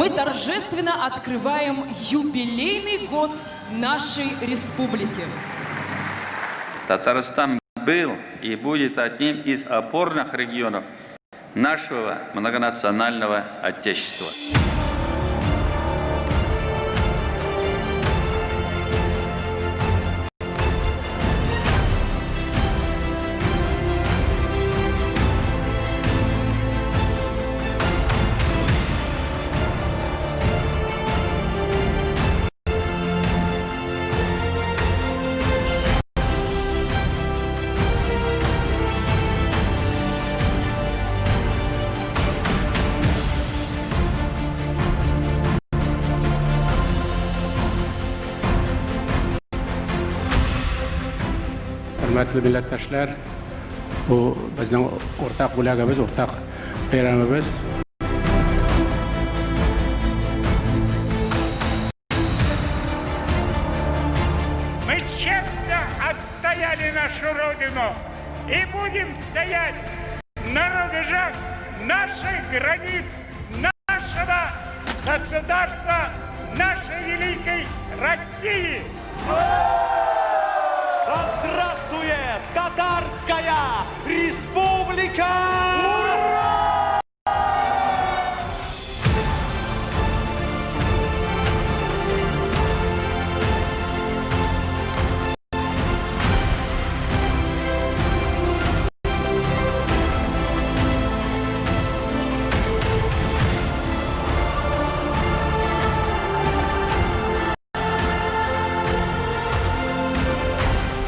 Мы торжественно открываем юбилейный год нашей республики. Татарстан был и будет одним из опорных регионов нашего многонационального Отечества. Хөрмәтле милләттәшләр, бу безнең уртак бүләгебез, уртак бәйрәмебез. Мы честно отстояли нашу Родину и будем стоять на рубежах наших границ, нашего государства, нашей великой России. Да здравствует Татарская Республика! Ура!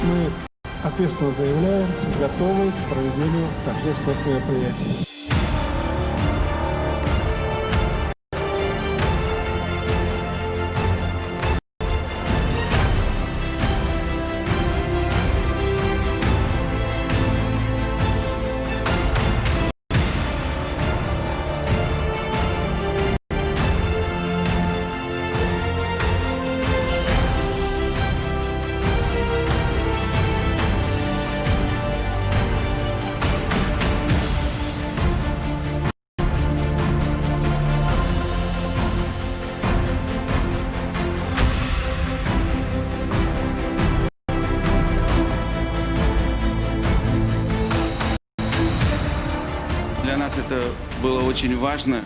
Мы ответственно заявляем, готовы к проведению торжественных мероприятий. Для нас это было очень важно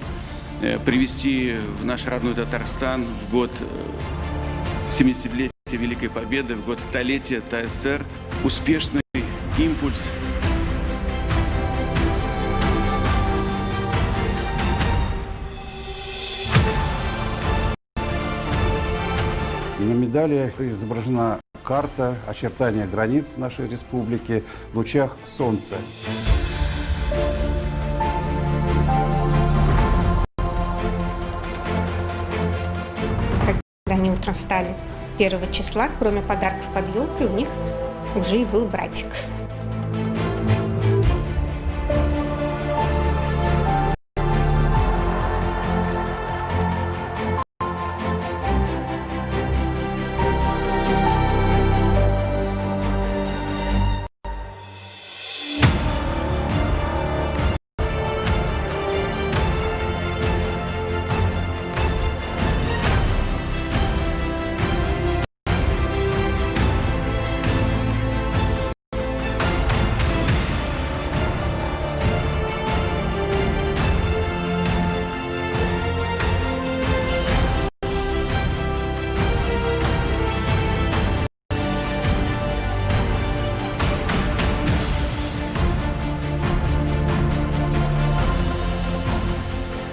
привести в наш родной Татарстан в год 70-летия Великой Победы, в год столетия ТСР успешный импульс. На медали изображена карта, очертания границ нашей республики в лучах солнца. Когда они утром встали 1 числа, кроме подарков под елкой, у них уже и был братик.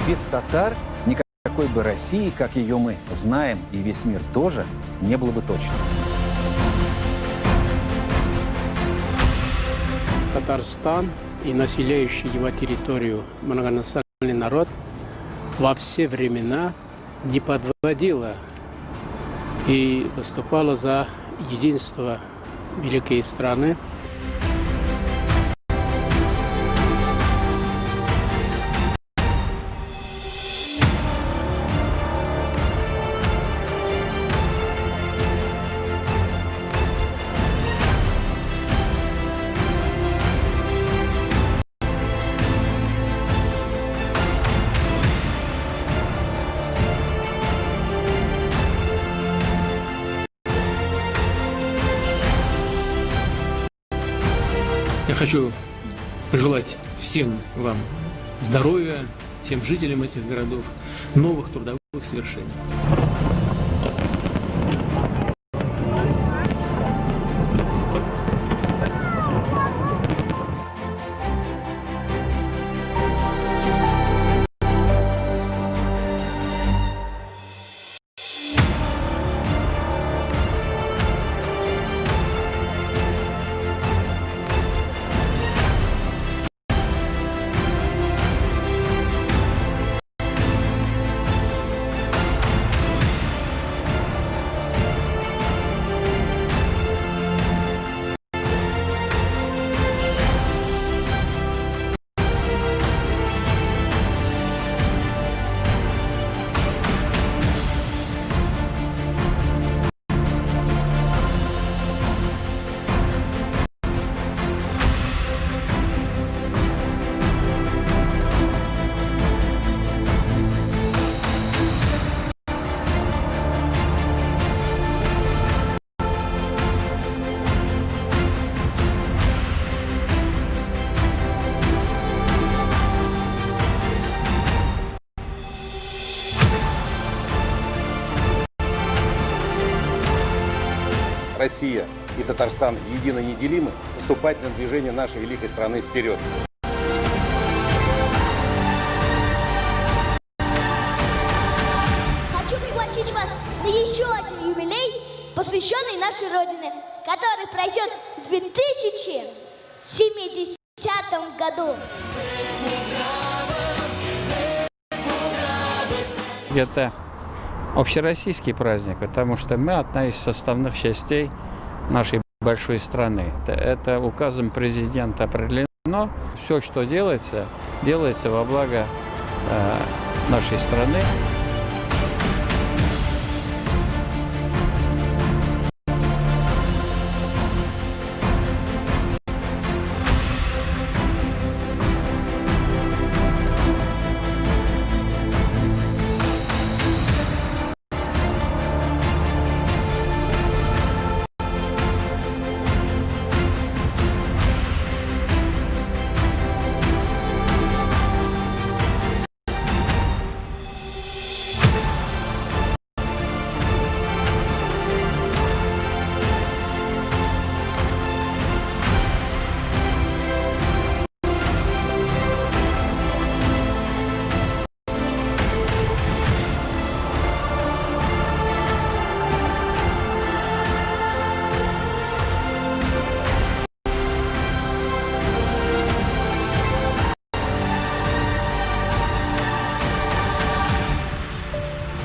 Без татар никакой бы России, как ее мы знаем, и весь мир тоже, не было бы точно. Татарстан и населяющий его территорию многонациональный народ во все времена не подводила и выступала за единство великой страны. Я хочу пожелать всем вам здоровья, всем жителям этих городов, новых трудовых свершений. Россия и Татарстан едино неделимы в поступательном движении нашей великой страны вперед. Хочу пригласить вас на еще один юбилей, посвященный нашей Родине, который пройдет в 2070 году. Это общероссийский праздник, потому что мы одна из составных частей нашей большой страны. Это указом президента определено. Все, что делается, делается во благо нашей страны.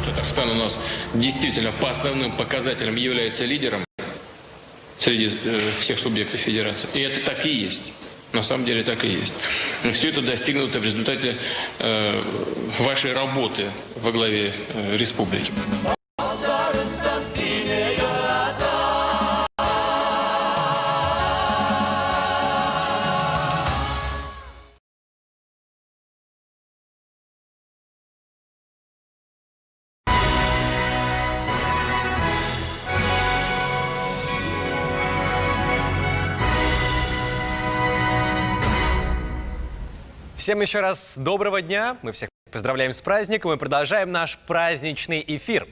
Татарстан у нас действительно по основным показателям является лидером среди всех субъектов федерации. И это так и есть. На самом деле так и есть. Но все это достигнуто в результате вашей работы во главе республики. Всем еще раз доброго дня. Мы всех поздравляем с праздником и продолжаем наш праздничный эфир.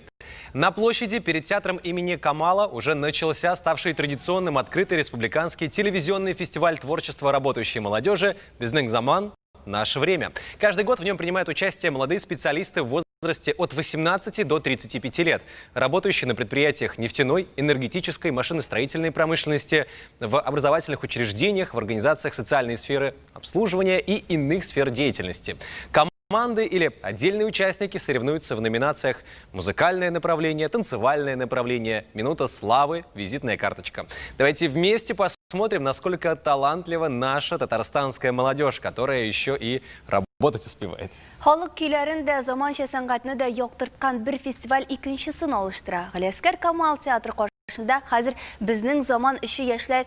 На площади перед театром имени Камала уже начался ставший традиционным открытый республиканский телевизионный фестиваль творчества работающей молодежи «Безнең заман. Наше время». Каждый год в нем принимают участие молодые специалисты в возрасте от 18 до 35 лет, работающие на предприятиях нефтяной, энергетической, машиностроительной промышленности, в образовательных учреждениях, в организациях социальной сферы обслуживания и иных сфер деятельности. Команды или отдельные участники соревнуются в номинациях «Музыкальное направление», «Танцевальное направление», «Минута славы», «Визитная карточка». Давайте вместе посмотрим, насколько талантлива наша татарстанская молодежь, которая еще и работать успевает. Халык көйләрен дә, заманча сәнгатьне дә яктырткан бер фестиваль икенчесен алыштыра. Галиәсгар Камал театры каршында хәзер «Безнең заман эше яшьләр»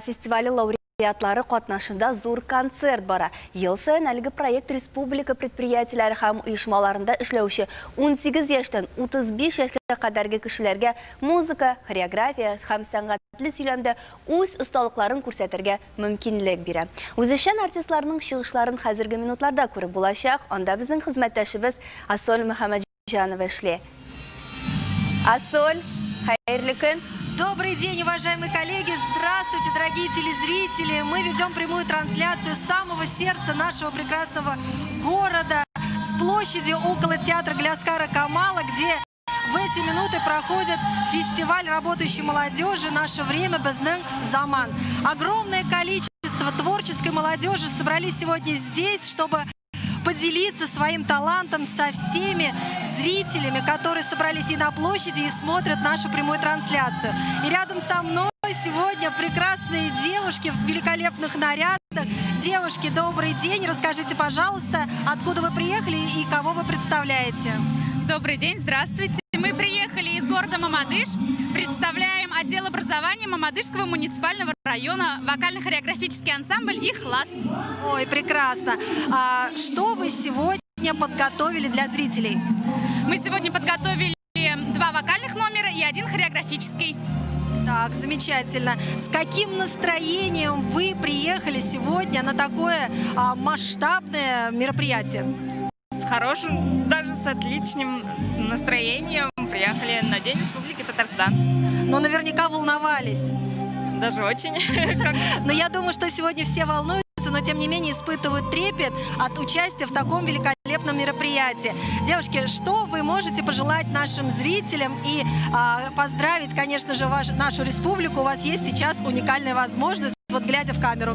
фестивале лауреатлары Лауреатлары катнашында зур концерт бара. Ел саен әлеге проект республика предприятиеләре һәм оешмаларында эшләүче 18 яшьтән 35 яшькә кадәрге кешеләргә музыка, хореография һәм сәнгатьле сөйләмдә үз осталыкларын күрсәтергә мөмкинлек бирә. Үзешчән артистларның чыгышларын хәзерге минутларда күреп булачак. Анда безнең хезмәттәшебез Асоль Мөхәммәтҗанова эшли. Асоль, хәерле көн! Добрый день, уважаемые коллеги! Здравствуйте, дорогие телезрители! Мы ведем прямую трансляцию с самого сердца нашего прекрасного города, с площади около театра Галиаскара Камала, где в эти минуты проходит фестиваль работающей молодежи «Наше время безнең заман». Огромное количество творческой молодежи собрались сегодня здесь, чтобы поделиться своим талантом со всеми зрителями, которые собрались и на площади, и смотрят нашу прямую трансляцию. И рядом со мной сегодня прекрасные девушки в великолепных нарядах. Девушки, добрый день. Расскажите, пожалуйста, откуда вы приехали и кого вы представляете? Добрый день, здравствуйте. Мы приехали из города Мамадыш. Представляем отдел образования Мамадышского муниципального района, вокально-хореографический ансамбль «Ихлас». Ой, прекрасно. А что вы сегодня подготовили для зрителей? Мы сегодня подготовили 2 вокальных номера и 1 хореографический. Так, замечательно. С каким настроением вы приехали сегодня на такое масштабное мероприятие? С хорошим, даже с отличным настроением приехали на День Республики Татарстан. Но наверняка волновались. Даже очень. Но я думаю, что сегодня все волнуются, но тем не менее испытывают трепет от участия в таком великолепном мероприятии. Девушки, что вы можете пожелать нашим зрителям и поздравить, конечно же, нашу республику? У вас есть сейчас уникальная возможность, вот глядя в камеру.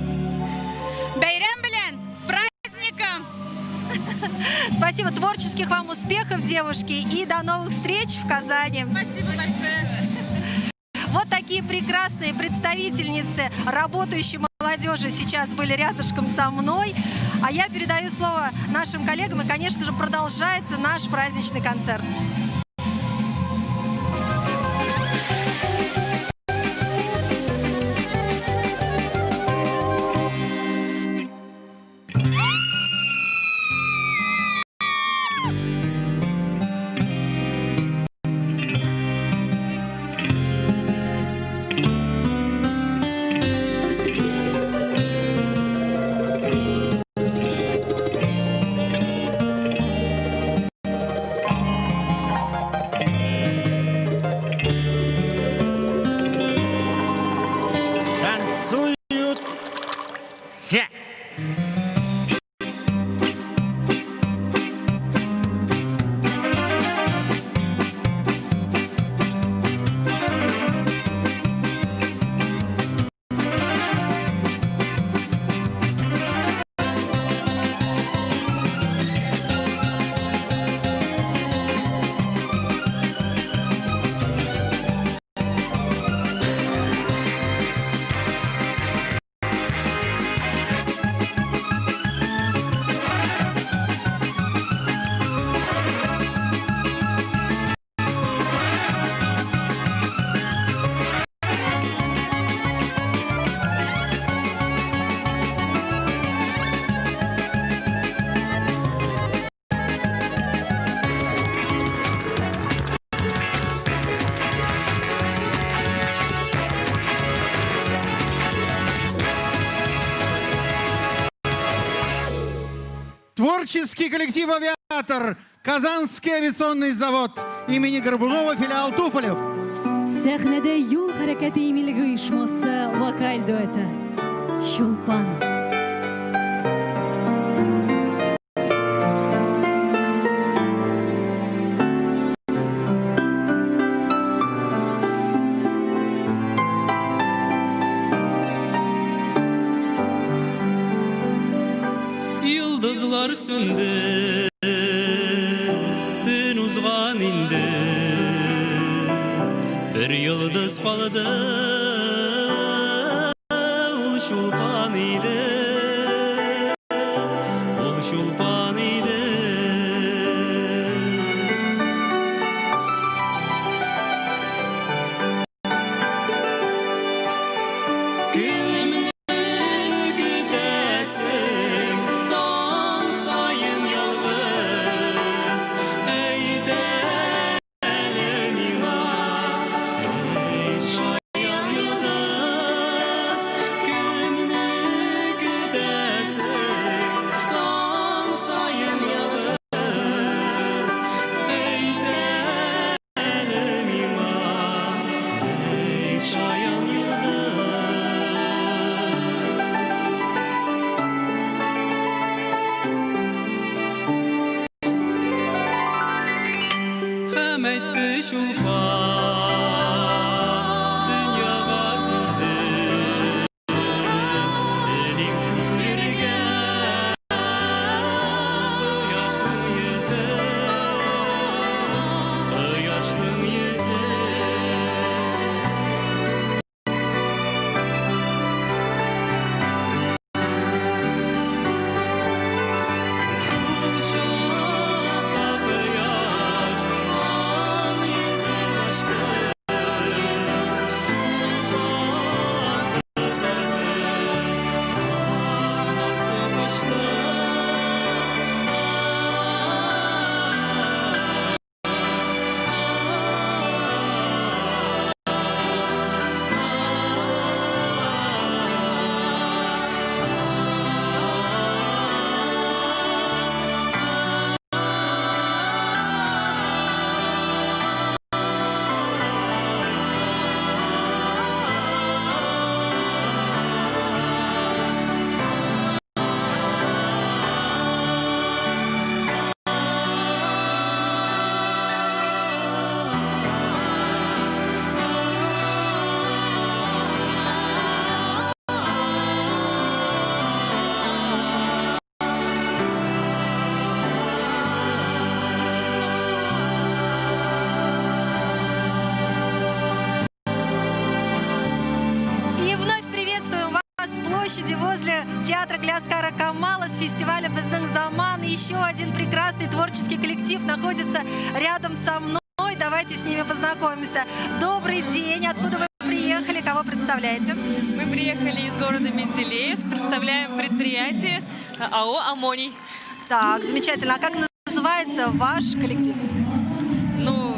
Бәйрәм белән, с праздником! Спасибо, творческих вам успехов, девушки, и до новых встреч в Казани. Спасибо большое. Вот такие прекрасные представительницы работающей молодежи сейчас были рядышком со мной. А я передаю слово нашим коллегам, и, конечно же, продолжается наш праздничный концерт. Творческий коллектив «Авиатор», Казанский авиационный завод имени Горбунова, филиал Туполев. Сәхнәдә юл хәрәкәте иминлеге оешмасы вокаль дуэты «Чулпан». Yıldızlar söndü, tün uzgan indi. Bir yıldız kaldı, ul Çulpan idi, ul Çulpan idi. Kimdir площади возле театра Галиаскара Камала с фестиваля «Безнең заман». Еще один прекрасный творческий коллектив находится рядом со мной. Давайте с ними познакомимся. Добрый день. Откуда вы приехали? Кого представляете? Мы приехали из города Менделеевск. Представляем предприятие АО «Аммоний». Так, замечательно. А как называется ваш коллектив? Ну,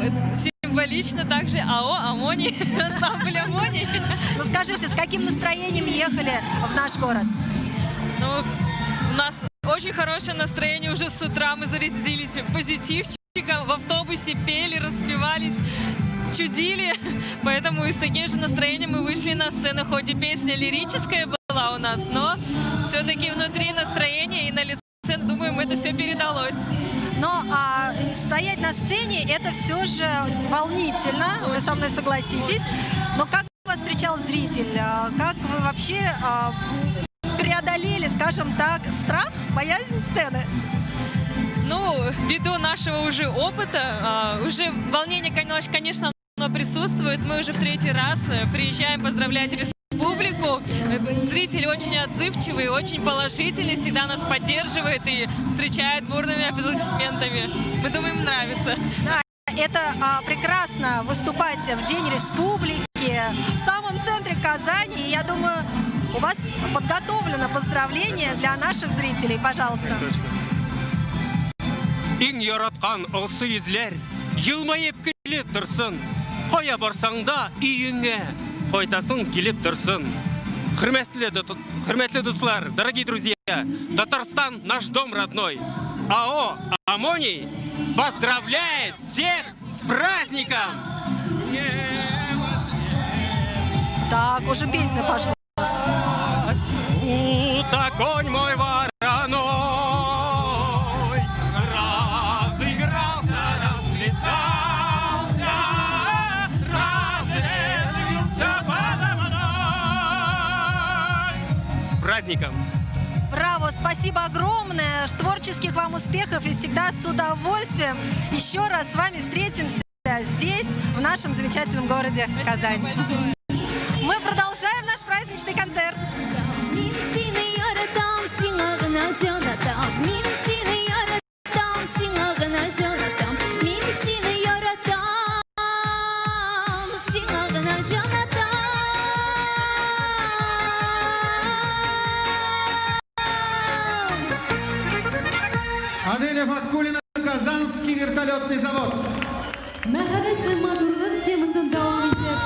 символично также АО «Аммоний», ансамбль «Аммоний». Ну, скажите, с каким настроением ехали в наш город? Ну, у нас очень хорошее настроение уже с утра. Мы зарядились позитивчиком, в автобусе пели, распевались, чудили. Поэтому и с таким же настроением мы вышли на сцену. Хоть и песня лирическая была у нас, но все-таки внутри настроение и на лице, думаем, это все передалось. Но стоять на сцене — это все же волнительно, вы со мной согласитесь. Но как вас встречал зритель? Как вы вообще преодолели, скажем так, страх, боязнь сцены? Ну, ввиду нашего уже опыта, уже волнение, конечно, оно присутствует. Мы уже в третий раз приезжаем поздравлять республику. Зрители очень отзывчивые, очень положительные, всегда нас поддерживают и встречают бурными аплодисментами. Мы думаем, нравится. Да, это прекрасно выступать в День Республики, в самом центре Казани. И я думаю, у вас подготовлено поздравление для наших зрителей. Пожалуйста. Иң яраткан алсу йөзләр елмаеп көлеп торсын. Кая барсаң да өеңә кайтасың килеп торсын. Хөрмәтле дуслар, дорогие друзья, Татарстан наш дом родной. АО «Аммоний» поздравляет всех с праздником! Так, уже песня пошла. Огонь мой вороной разыгрался, расплясался, разрезвился подо мной. С праздником! Браво! Спасибо огромное! Творческих вам успехов и всегда с удовольствием еще раз с вами встретимся здесь, в нашем замечательном городе Казань. Мы продолжаем наш праздничный концерт. Мин сине яратам, сиңа гына җанатам. Мин сине яратам, сиңа гына җанатам. Мин сине яратам, сиңа гына җанатам. Аделя Фаткулина, Казанский вертолетный завод. Мәхәббәт һәм матурлык темасын дәвам итеп.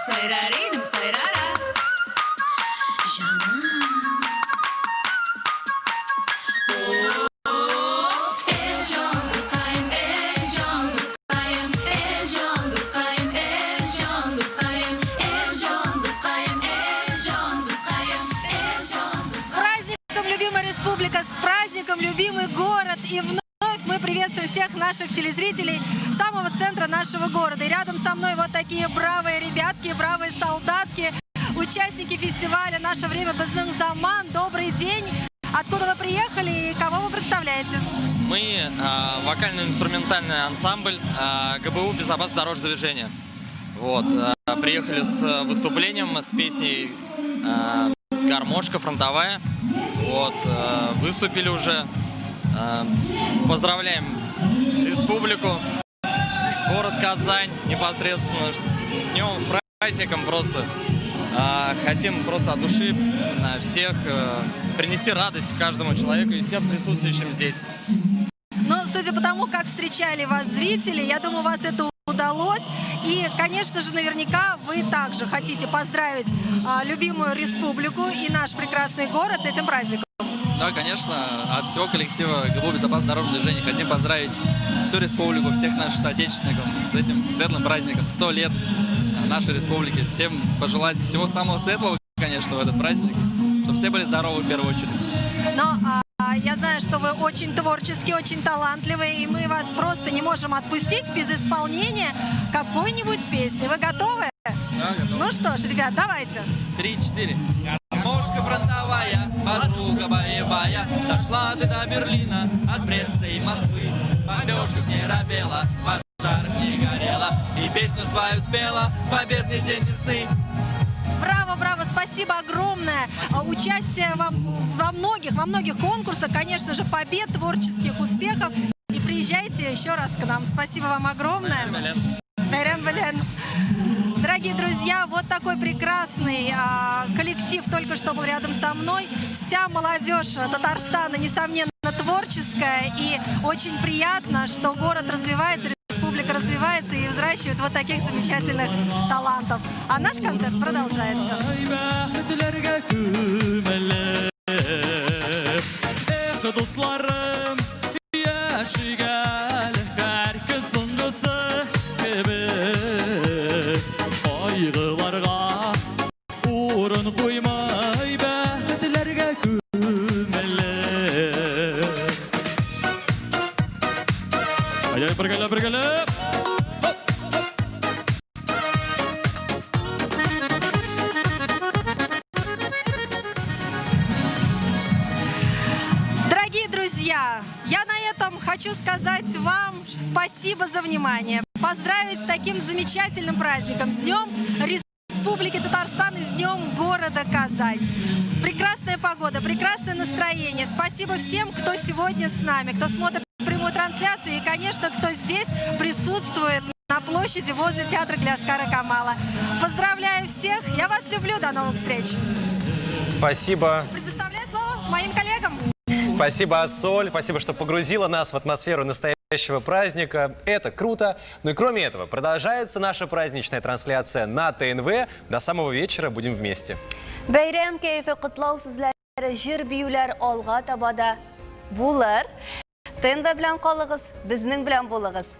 Сайрар идем, сайрара. Җаным. Эй, җан дускаем, эй, җан дускаем, эй, җан дускаем, эй, җан дускаем, эй, җан дускаем, эй, җан дускаем, эй, җан С праздником, любимая республика, с праздником, любимый город! И вновь мы приветствуем всех наших телезрителей самого центра нашего города. И рядом со мной вот такие бравые ребятки, бравые солдатки, участники фестиваля «Наше время Безнең заман». Добрый день! Откуда вы приехали и кого вы представляете? Мы вокально-инструментальный ансамбль ГБУ «Безопасность дорожного движения». Вот, приехали с выступлением, с песней «Гармошка фронтовая». Вот, выступили уже. Поздравляем республику, город Казань непосредственно с днем, с праздником просто. Хотим просто от души всех принести радость каждому человеку и всем присутствующим здесь. Ну, судя по тому, как встречали вас зрители, я думаю, вас это удалось. И, конечно же, наверняка вы также хотите поздравить любимую республику и наш прекрасный город с этим праздником. Да, конечно, от всего коллектива ГБУ «Безопасность дорожного движения» хотим поздравить всю республику, всех наших соотечественников с этим светлым праздником. 100 лет нашей республике. Всем пожелать всего самого светлого, конечно, в этот праздник, чтобы все были здоровы в первую очередь. Но я знаю, что вы очень творческие, очень талантливые, и мы вас просто не можем отпустить без исполнения какой-нибудь песни. Вы готовы? Да, готовы. Ну что ж, ребят, давайте. 3, 4. Гармошка фронтовая, подруга боевая, дошла ты до Берлина, от Бреста и Москвы. Бомбежка не робела, пожарах не горела, и песню свою спела, победный день весны. Браво, браво, спасибо огромное. Участие вам во многих конкурсах, конечно же, побед, творческих успехов. И приезжайте еще раз к нам. Спасибо вам огромное. Бәйрәм белән. Дорогие друзья, вот такой прекрасный коллектив только что был рядом со мной. Вся молодежь Татарстана, несомненно, творческая. И очень приятно, что город развивается, республика развивается и взращивает вот таких замечательных талантов. А наш концерт продолжается. Дорогие друзья, я на этом хочу сказать вам спасибо за внимание. Поздравить с таким замечательным праздником, с Днем Республики Татарстан и с Днем города Казань. Прекрасная погода, прекрасное настроение. Спасибо всем, кто сегодня с нами, кто смотрит прямую трансляцию и, конечно, кто здесь присутствует на площади возле театра Галиаскара Камала. Поздравляю всех, я вас люблю, до новых встреч. Спасибо. Предоставляю слово моим коллегам. Спасибо, Ассоль, спасибо, что погрузила нас в атмосферу настоящего праздника. Это круто. Ну и кроме этого, продолжается наша праздничная трансляция на ТНВ. До самого вечера будем вместе. Бәйрәм кәефе, котлау сүзләре, җыр биюләр алга таба да булыр. ТНВ белән калыгыз, безнең белән булыгыз.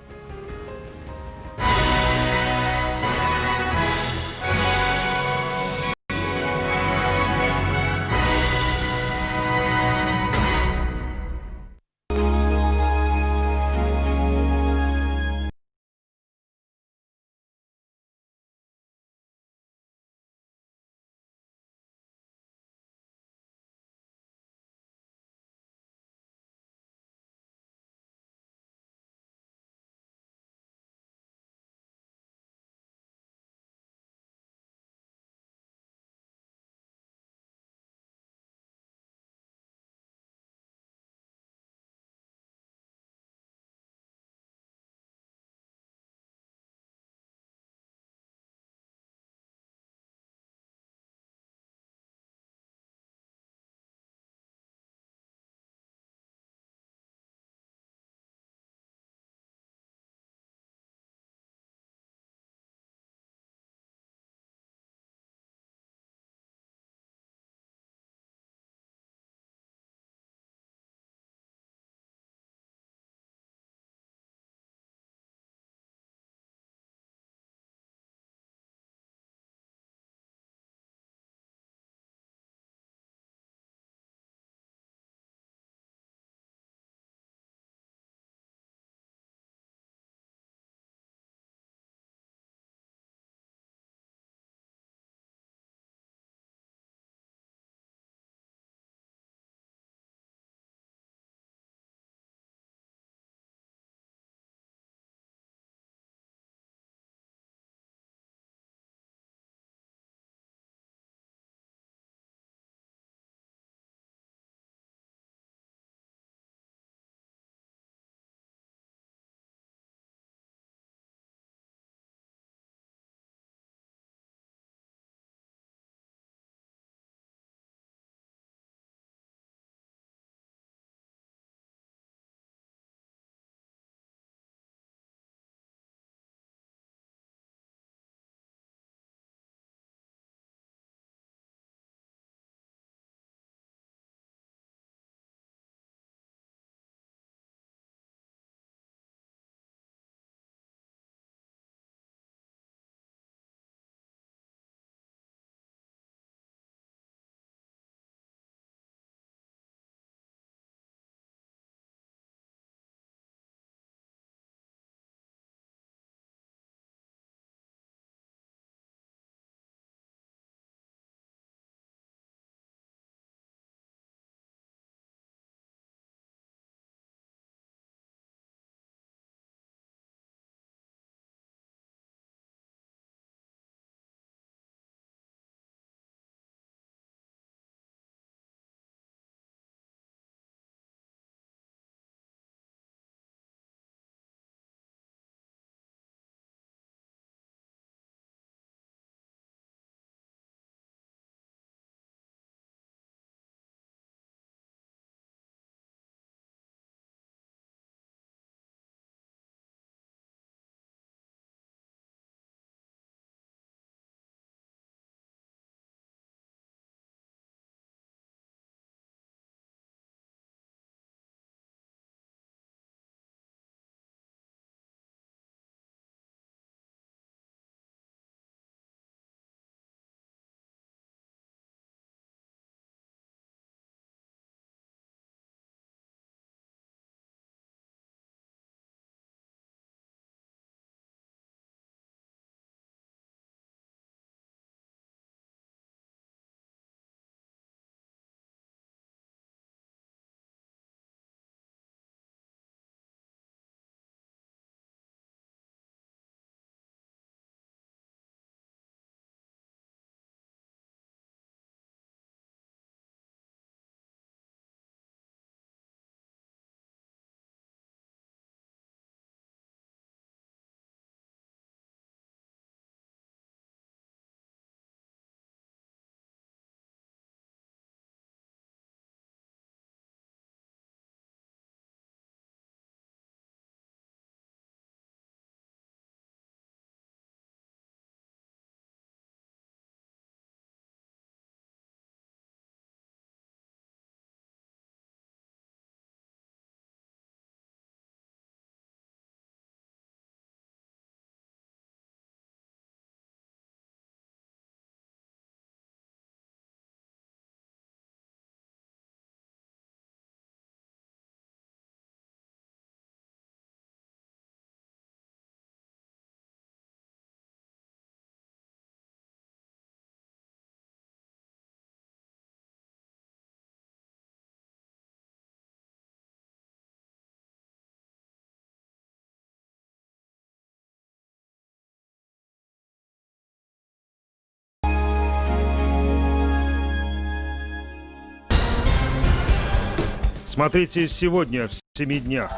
Смотрите сегодня в 7 днях.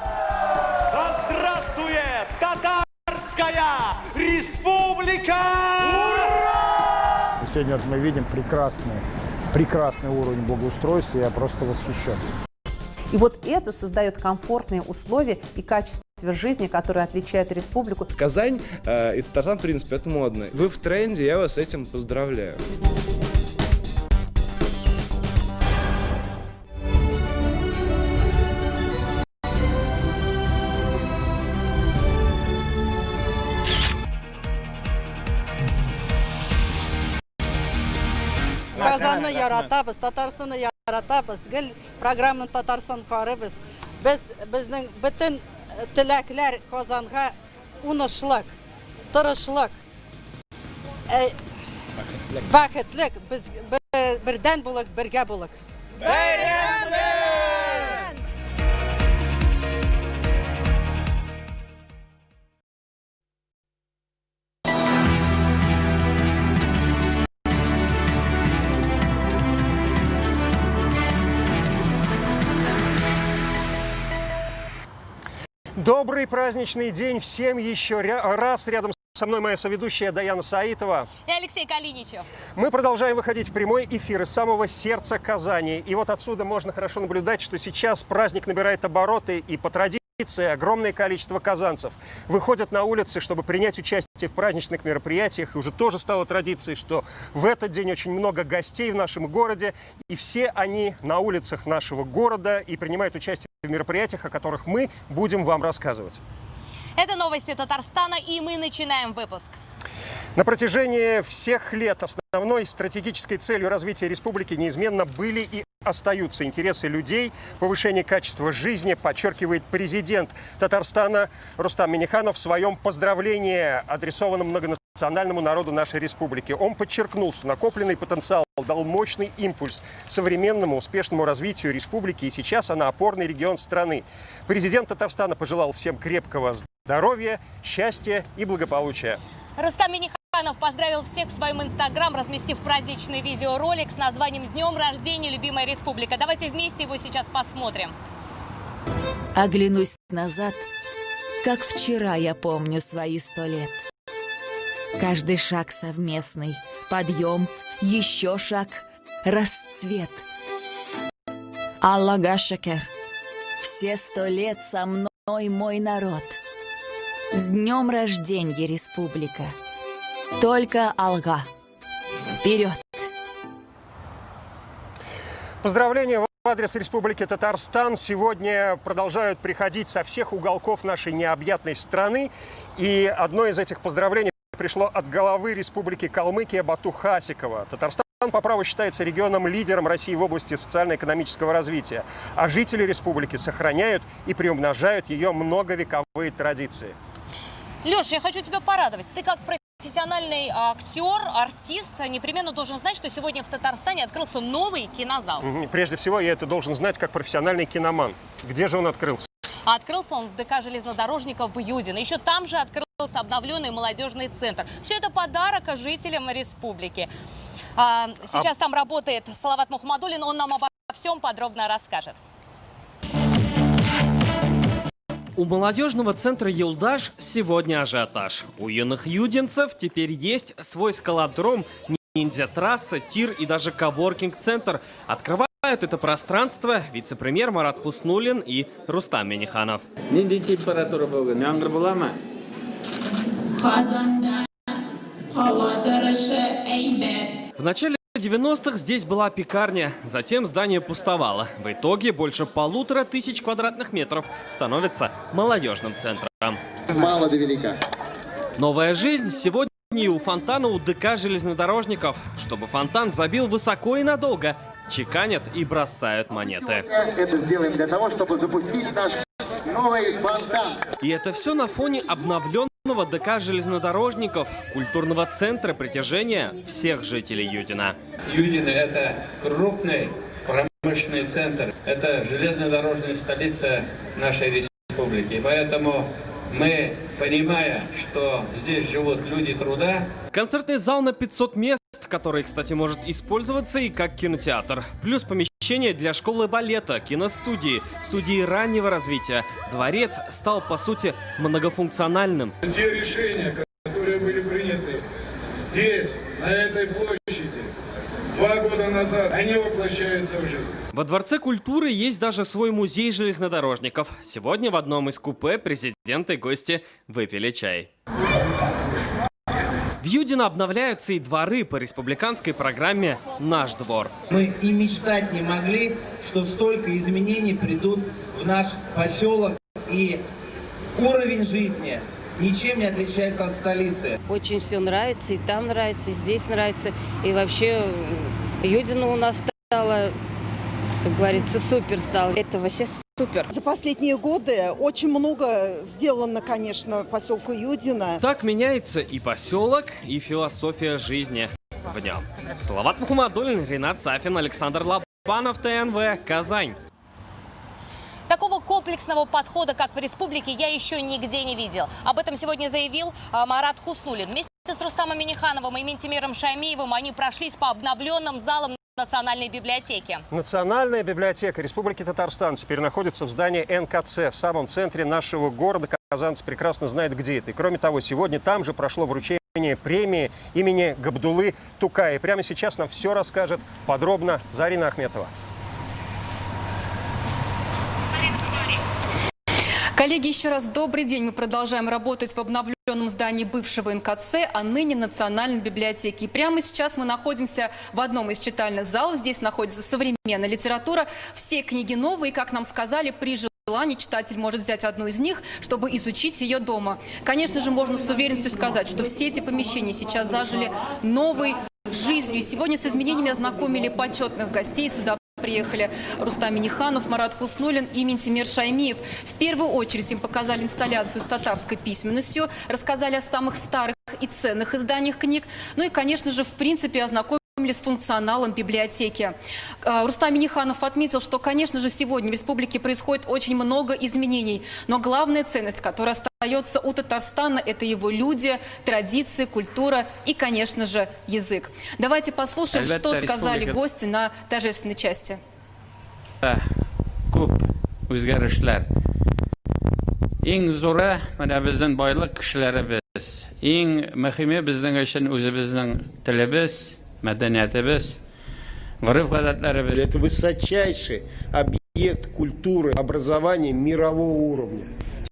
Да здравствует Татарская Республика! Ура! Сегодня мы видим прекрасный уровень благоустройства, я просто восхищен. И вот это создает комфортные условия и качество жизни, которое отличает республику. Казань и Татарстан, в принципе, это модно. Вы в тренде, я вас с этим поздравляю. Казанны яратабыз, Татарстанны яратабыз, гел программаны Татарстан карыйбыз. Безнең бөтен теләкләр Казанга уңышлык, тырышлык, бәхетлек, без бердән булык, бергә булык. Бәйрәм белән! Добрый праздничный день всем еще раз. Рядом со мной моя соведущая Даяна Саитова. И Алексей Калиничев. Мы продолжаем выходить в прямой эфир из самого сердца Казани. И вот отсюда можно хорошо наблюдать, что сейчас праздник набирает обороты, и по традиции огромное количество казанцев выходят на улицы, чтобы принять участие в праздничных мероприятиях. И уже тоже стало традицией, что в этот день очень много гостей в нашем городе. И все они на улицах нашего города и принимают участие в мероприятиях, о которых мы будем вам рассказывать. Это новости Татарстана, и мы начинаем выпуск. На протяжении всех лет основной стратегической целью развития республики неизменно были и остаются интересы людей, повышение качества жизни, подчеркивает президент Татарстана Рустам Минниханов в своем поздравлении, адресованном многонациональному народу нашей республики. Он подчеркнул, что накопленный потенциал дал мощный импульс современному успешному развитию республики, и сейчас она опорный регион страны. Президент Татарстана пожелал всем крепкого здоровья, счастья и благополучия. Рустам Минниханов поздравил всех в своем инстаграм, разместив праздничный видеоролик с названием «С днем рождения, любимая республика». Давайте вместе его сейчас посмотрим. Оглянусь назад, как вчера я помню свои 100 лет. Каждый шаг совместный, подъем, еще шаг, расцвет. Аллага шөкер, все 100 лет со мной мой народ. С днем рождения, республика! Только алга! Вперед! Поздравления в адрес Республики Татарстан сегодня продолжают приходить со всех уголков нашей необъятной страны. И одно из этих поздравлений пришло от главы Республики Калмыкия Бату Хасикова. Татарстан по праву считается регионом-лидером России в области социально-экономического развития. А жители республики сохраняют и приумножают ее многовековые традиции. Леш, я хочу тебя порадовать. Ты как профессиональный актер, артист, непременно должен знать, что сегодня в Татарстане открылся новый кинозал. Прежде всего, я это должен знать как профессиональный киноман. Где же он открылся? Открылся он в ДК железнодорожников в Юдино. Еще там же открылся обновленный молодежный центр. Все это подарок жителям республики. Сейчас там работает Салават Мухаммадуллин. Он нам обо всем подробно расскажет. У молодежного центра «Юлдаш» сегодня ажиотаж. У юных юдинцев теперь есть свой скалодром, ниндзя-трасса, тир и даже коворкинг-центр. Открывают это пространство вице-премьер Марат Хуснуллин и Рустам Минниханов. Нинди температура бүген? Яңгыр буламы? Казанда һава торышы әйбәт. В начале 90-х здесь была пекарня, затем здание пустовало. В итоге больше 1500 квадратных метров становится молодежным центром. Мало до велика. Новая жизнь сегодня и у фонтана у ДК железнодорожников. Чтобы фонтан забил высоко и надолго, чеканят и бросают монеты. Это сделаем для того, чтобы запустить наш новый фонтан. И это все на фоне обновленного ДК железнодорожников, культурного центра притяжения всех жителей Юдина. Юдино – это крупный промышленный центр, это железнодорожная столица нашей республики. И поэтому мы, понимая, что здесь живут люди труда. Концертный зал на 500 мест, который, кстати, может использоваться и как кинотеатр. Плюс помещение помещения для школы балета, киностудии, студии раннего развития. Дворец стал, по сути, многофункциональным. Те решения, которые были приняты здесь, на этой площади, 2 года назад, они воплощаются в жизнь. Во Дворце культуры есть даже свой музей железнодорожников. Сегодня в одном из купе президент и гости выпили чай. В Юдино обновляются и дворы по республиканской программе «Наш двор». Мы и мечтать не могли, что столько изменений придут в наш поселок, и уровень жизни ничем не отличается от столицы. Очень все нравится, и там нравится, и здесь нравится. И вообще Юдино у нас стало, как говорится, супер стало. Это вообще супер. За последние годы очень много сделано, конечно, поселку Юдино. Так меняется и поселок, и философия жизни в нем. Салават Мухаммадуллин, Ринат Сафин, Александр Лобанов, ТНВ, Казань. Такого комплексного подхода, как в республике, я еще нигде не видел. Об этом сегодня заявил Марат Хуснуллин. Вместе с Рустамом Миннихановым и Минтимером Шаймиевым они прошлись по обновленным залам Национальной библиотеки. Национальная библиотека Республики Татарстан теперь находится в здании НКЦ, в самом центре нашего города. Казанцы прекрасно знают, где это. И кроме того, сегодня там же прошло вручение премии имени Габдуллы Тукая. И прямо сейчас нам все расскажет подробно Зарина Ахметова. Коллеги, еще раз добрый день. Мы продолжаем работать в обновленном здании бывшего НКЦ, а ныне Национальной библиотеки. И прямо сейчас мы находимся в одном из читальных залов. Здесь находится современная литература. Все книги новые, как нам сказали, при желании читатель может взять одну из них, чтобы изучить ее дома. Конечно же, можно с уверенностью сказать, что все эти помещения сейчас зажили новой жизнью. И сегодня с изменениями ознакомили почетных гостей. Сюда приехали Рустам Минниханов, Марат Хуснуллин и Минтимер Шаймиев. В первую очередь им показали инсталляцию с татарской письменностью, рассказали о самых старых и ценных изданиях книг, ну и, конечно же, в принципе, ознакомили с функционалом библиотеки. Рустам Минниханов отметил, что, конечно же, сегодня в республике происходит очень много изменений, но главная ценность, которая остается у Татарстана, это его люди, традиции, культура и, конечно же, язык. Давайте послушаем, что сказали гости на торжественной части. Күп үзгәрешләр. Иң зуры менә безнең байлык кешеләребез. Иң мөһиме безнең өчен үзебезнең телебез, мәдәниятебез, гореф-гадәтләребез. Это высочайший объект культуры, образования мирового уровня.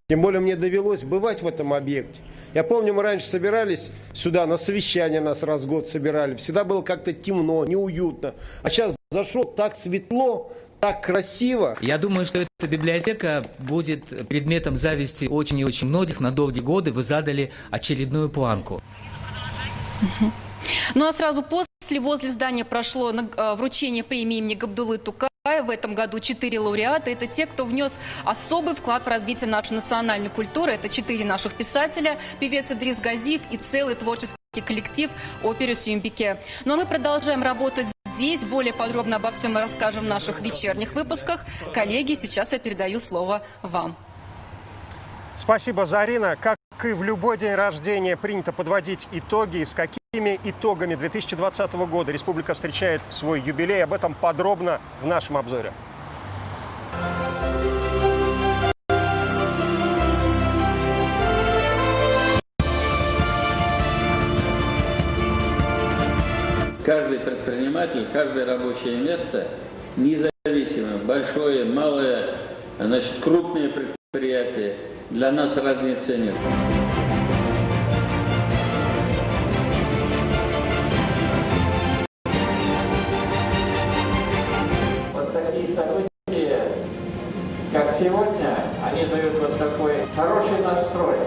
Тем более мне довелось бывать в этом объекте. Я помню, мы раньше собирались сюда, на совещание нас раз в год собирали. Всегда было как-то темно, неуютно. А сейчас зашел, так светло, так красиво. Я думаю, что эта библиотека будет предметом зависти очень и очень многих на долгие годы. Вы задали очередную планку. Ну а сразу после возле здания прошло вручение премии имени Габдуллы Тукая. В этом году 4 лауреата. Это те, кто внес особый вклад в развитие нашей национальной культуры. Это 4 наших писателя, певец Идрис Газиев и целый творческий коллектив оперы «Сююмбике». Ну а мы продолжаем работать здесь. Более подробно обо всем мы расскажем в наших вечерних выпусках. Коллеги, сейчас я передаю слово вам. Спасибо, Зарина. Как и в любой день рождения принято подводить итоги, с какими итогами 2020 года республика встречает свой юбилей. Об этом подробно в нашем обзоре. Каждый предприниматель, каждое рабочее место, независимо, большое, малое, значит, крупное предприятие, для нас разницы нет. Вот такие события, как сегодня, они дают вот такой хороший настрой.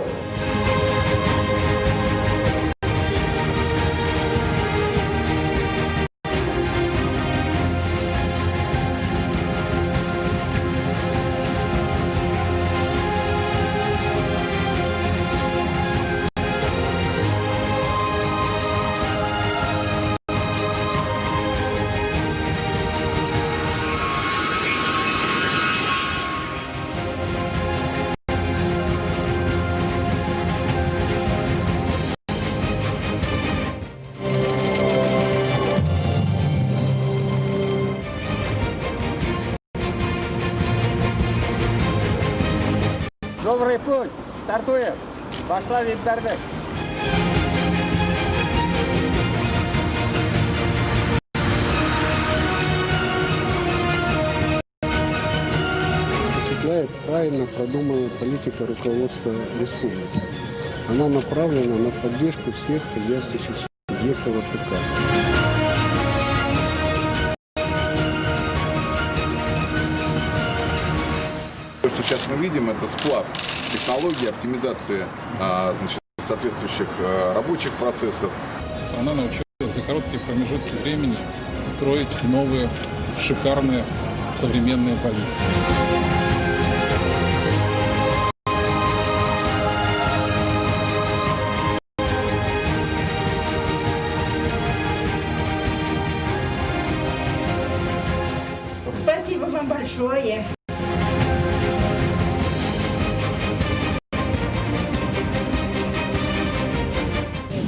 Добрый путь! Стартуем! Башлап җибәрдек! Впечатляет правильно продуманная политика руководства республики. Она направлена на поддержку всех хозяйствующих субъектов АПК. То, что сейчас мы видим, это сплав технологий, оптимизации, значит, соответствующих рабочих процессов. Страна научилась за короткие промежутки времени строить новые, шикарные, современные больницы. Спасибо вам большое.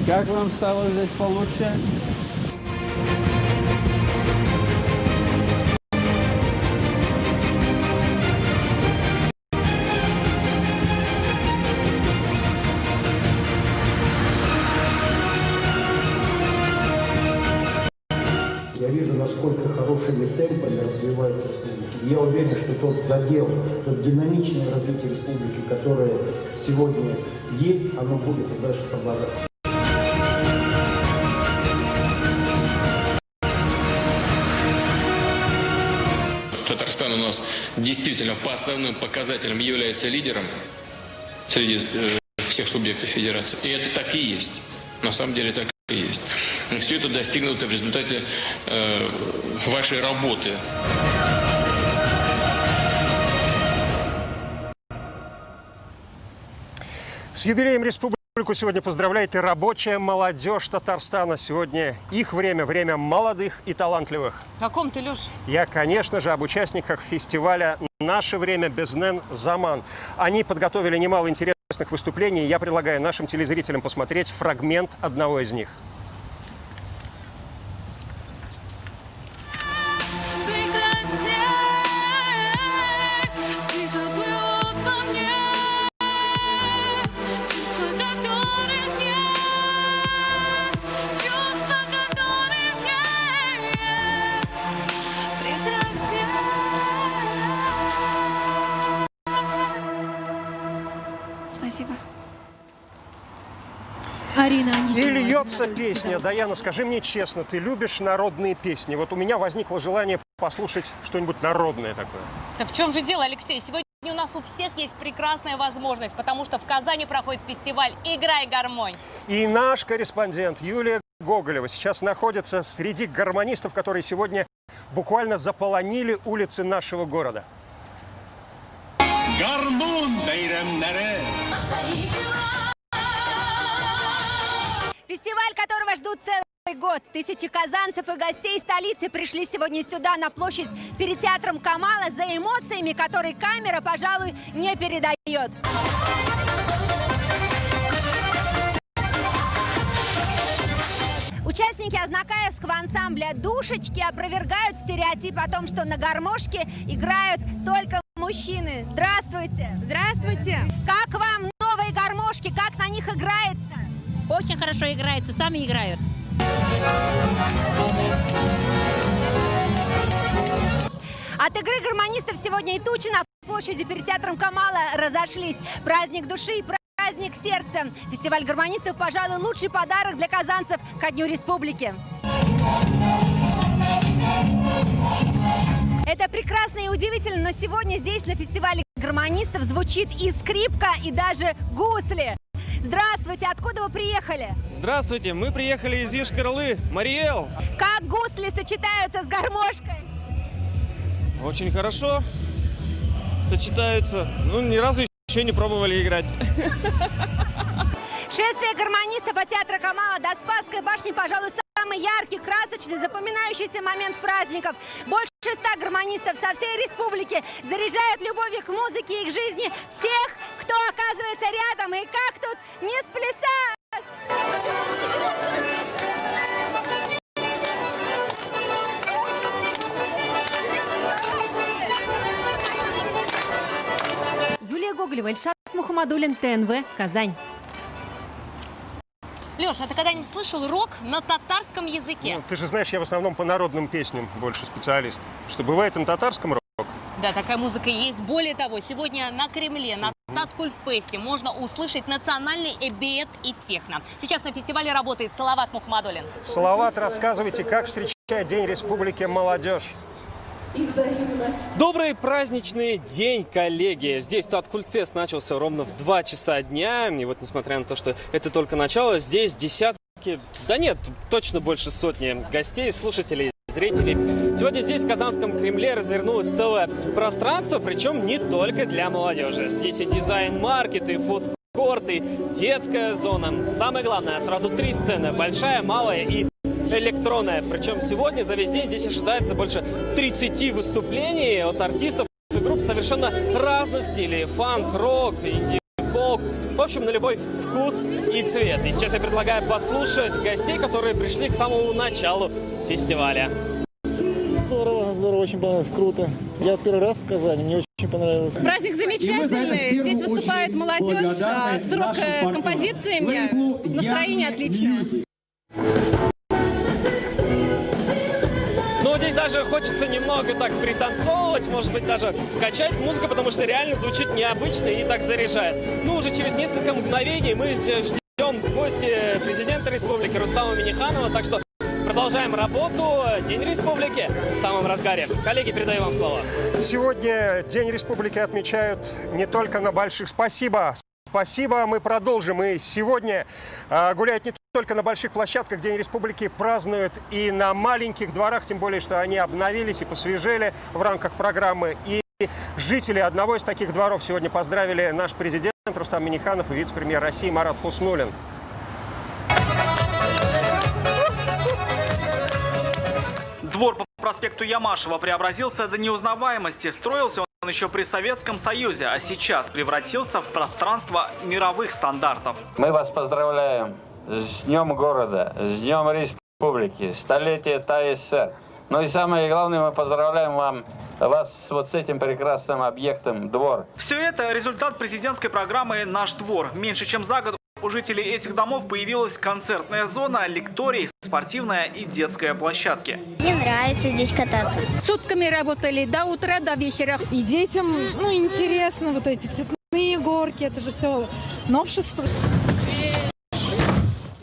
Как вам стало здесь получше? Я вижу, насколько хорошими темпами развивается республика. Я уверен, что тот задел, тот динамичное развитие республики, которое сегодня есть, оно будет и дальше продолжаться. Татарстан у нас действительно по основным показателям является лидером среди всех субъектов федерации. И это так и есть. На самом деле так и есть. Но все это достигнуто в результате вашей работы. С юбилеем республику сегодня поздравляет и рабочая молодежь Татарстана. Сегодня их время, время молодых и талантливых. О ком ты, Леш? Я, конечно же, об участниках фестиваля «Наше время Безнен Заман». Они подготовили немало интересных выступлений. Я предлагаю нашим телезрителям посмотреть фрагмент одного из них. Спасибо. Арина И льется песня. Даяна, скажи мне честно, ты любишь народные песни? Вот у меня возникло желание послушать что-нибудь народное такое. Так в чем же дело, Алексей? Сегодня у нас у всех есть прекрасная возможность, потому что в Казани проходит фестиваль «Играй, гармонь». И наш корреспондент Юлия Гоголева сейчас находится среди гармонистов, которые сегодня буквально заполонили улицы нашего города. Гармун бәйрәмнәре. Фестиваль, которого ждут целый год. Тысячи казанцев и гостей столицы пришли сегодня сюда, на площадь перед театром Камала, за эмоциями, которые камера, пожалуй, не передает. Участники азнакаевского ансамбля «Душечки» опровергают стереотип о том, что на гармошке играют только мужчины. Здравствуйте! Здравствуйте! Как вам новые гармошки? Как на них играется? Очень хорошо играется, сами играют. От игры гармонистов сегодня и тучи на площади перед театром Камала разошлись. Праздник души и праздник сердца. Фестиваль гармонистов, пожалуй, лучший подарок для казанцев ко Дню Республики. Это прекрасно и удивительно, но сегодня здесь, на фестивале гармонистов, звучит и скрипка, и даже гусли. Здравствуйте, откуда вы приехали? Здравствуйте, мы приехали из Йошкар-Олы, Мариэл. Как гусли сочетаются с гармошкой? Очень хорошо сочетаются. Ну, ни разу еще не пробовали играть. Шествие гармонистов от театра Камала до Спасской башни, пожалуй, самый яркий, красочный, запоминающийся момент праздников. Больше 100 гармонистов со всей республики заряжают любовью к музыке и к жизни всех, кто оказывается рядом. И как тут не сплясать? Юлия Гоголева, Ильшат Мухаммадуллин, ТНВ, Казань. Леша, а ты когда-нибудь слышал рок на татарском языке? Ну, ты же знаешь, я в основном по народным песням больше специалист. Что бывает на татарском рок? Да, такая музыка есть. Более того, сегодня на Кремле, на Таткульфесте можно услышать национальный эбиет и техно. Сейчас на фестивале работает Салават Мухаммадуллин. Салават, рассказывайте, как встречает День Республики молодежь. Добрый праздничный день, коллеги! Здесь Таткультфест начался ровно в 2 часа дня. И вот, несмотря на то, что это только начало, здесь десятки, да нет, точно больше сотни гостей, слушателей, зрителей. Сегодня здесь, в Казанском Кремле, развернулось целое пространство, причем не только для молодежи. Здесь и дизайн-маркет, и фуд-корт, и детская зона. Самое главное, сразу 3 сцены – большая, малая и электронная. Причем сегодня за весь день здесь ожидается больше 30 выступлений от артистов и групп совершенно разных стилей. Фанк, рок, инди-фолк. В общем, на любой вкус и цвет. И сейчас я предлагаю послушать гостей, которые пришли к самому началу фестиваля. Здорово, здорово, очень понравилось, круто. Я первый раз в Казани, мне очень понравилось. Праздник замечательный, здесь выступает молодежь с рок-композициями, настроение отличное. Ну, здесь даже хочется немного так пританцовывать, может быть, даже качать музыку, потому что реально звучит необычно и так заряжает. Ну, уже через несколько мгновений мы ждем в гости президента республики Рустама Минниханова, так что продолжаем работу. День республики в самом разгаре. Коллеги, передаю вам слово. Сегодня День республики отмечают не только на больших. Спасибо. Спасибо, мы продолжим. И сегодня гуляют не только на больших площадках. День республики празднуют и на маленьких дворах, тем более, что они обновились и посвежели в рамках программы. И жители одного из таких дворов сегодня поздравили наш президент Рустам Минниханов и вице-премьер России Марат Хуснуллин. Двор по проспекту Ямашева преобразился до неузнаваемости. Строился он еще при Советском Союзе, а сейчас превратился в пространство мировых стандартов. Мы вас поздравляем с Днем города, с Днем Республики, столетие ТАССР. Ну и самое главное, мы поздравляем вас вот с этим прекрасным объектом «Двор». Все это результат президентской программы «Наш двор». Меньше чем за год у жителей этих домов появилась концертная зона, лекторий, спортивная и детская площадки. Мне нравится здесь кататься. Сутками работали до утра, до вечера. И детям, ну, интересно, вот эти цветные горки, это же все новшество.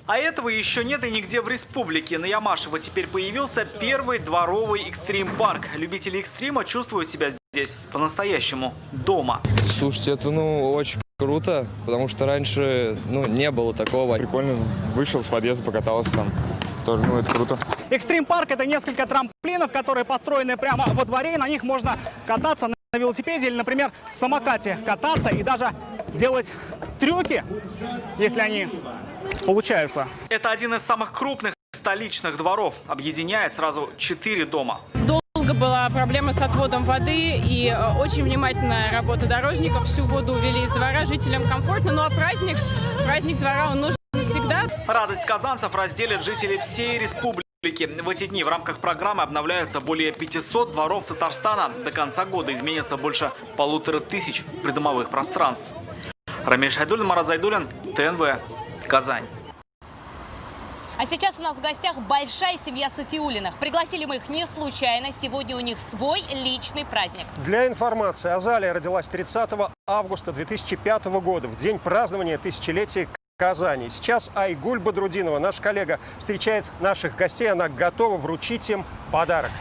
А этого еще нет и нигде в республике. На Ямашево теперь появился первый дворовый экстрим-парк. Любители экстрима чувствуют себя здесь по-настоящему дома. Слушайте, это очень круто, потому что раньше не было такого. Прикольно, вышел с подъезда, покатался там. Тоже, это круто. Экстрим-парк – это несколько трамплинов, которые построены прямо во дворе. И на них можно кататься на велосипеде или, например, самокате. Кататься и даже делать трюки, если они получаются. Это один из самых крупных столичных дворов. Объединяет сразу 4 дома. Долго была проблема с отводом воды и очень внимательная работа дорожников. Всю воду увели из двора, жителям комфортно. Ну а праздник двора, он нужен всегда. Радость казанцев разделят жители всей республики. В эти дни в рамках программы обновляются более 500 дворов Татарстана. До конца года изменится больше 1500 придомовых пространств. Рамиль Шайдуллин, Марат Зайдуллин, ТНВ, Казань. А сейчас у нас в гостях большая семья Сафиуллиных. Пригласили мы их не случайно. Сегодня у них свой личный праздник. Для информации, Азалия родилась 30 августа 2005 года, в день празднования тысячелетия Казани. Сейчас Айгуль Бадрудинова, наш коллега, встречает наших гостей. Она готова вручить им подарок.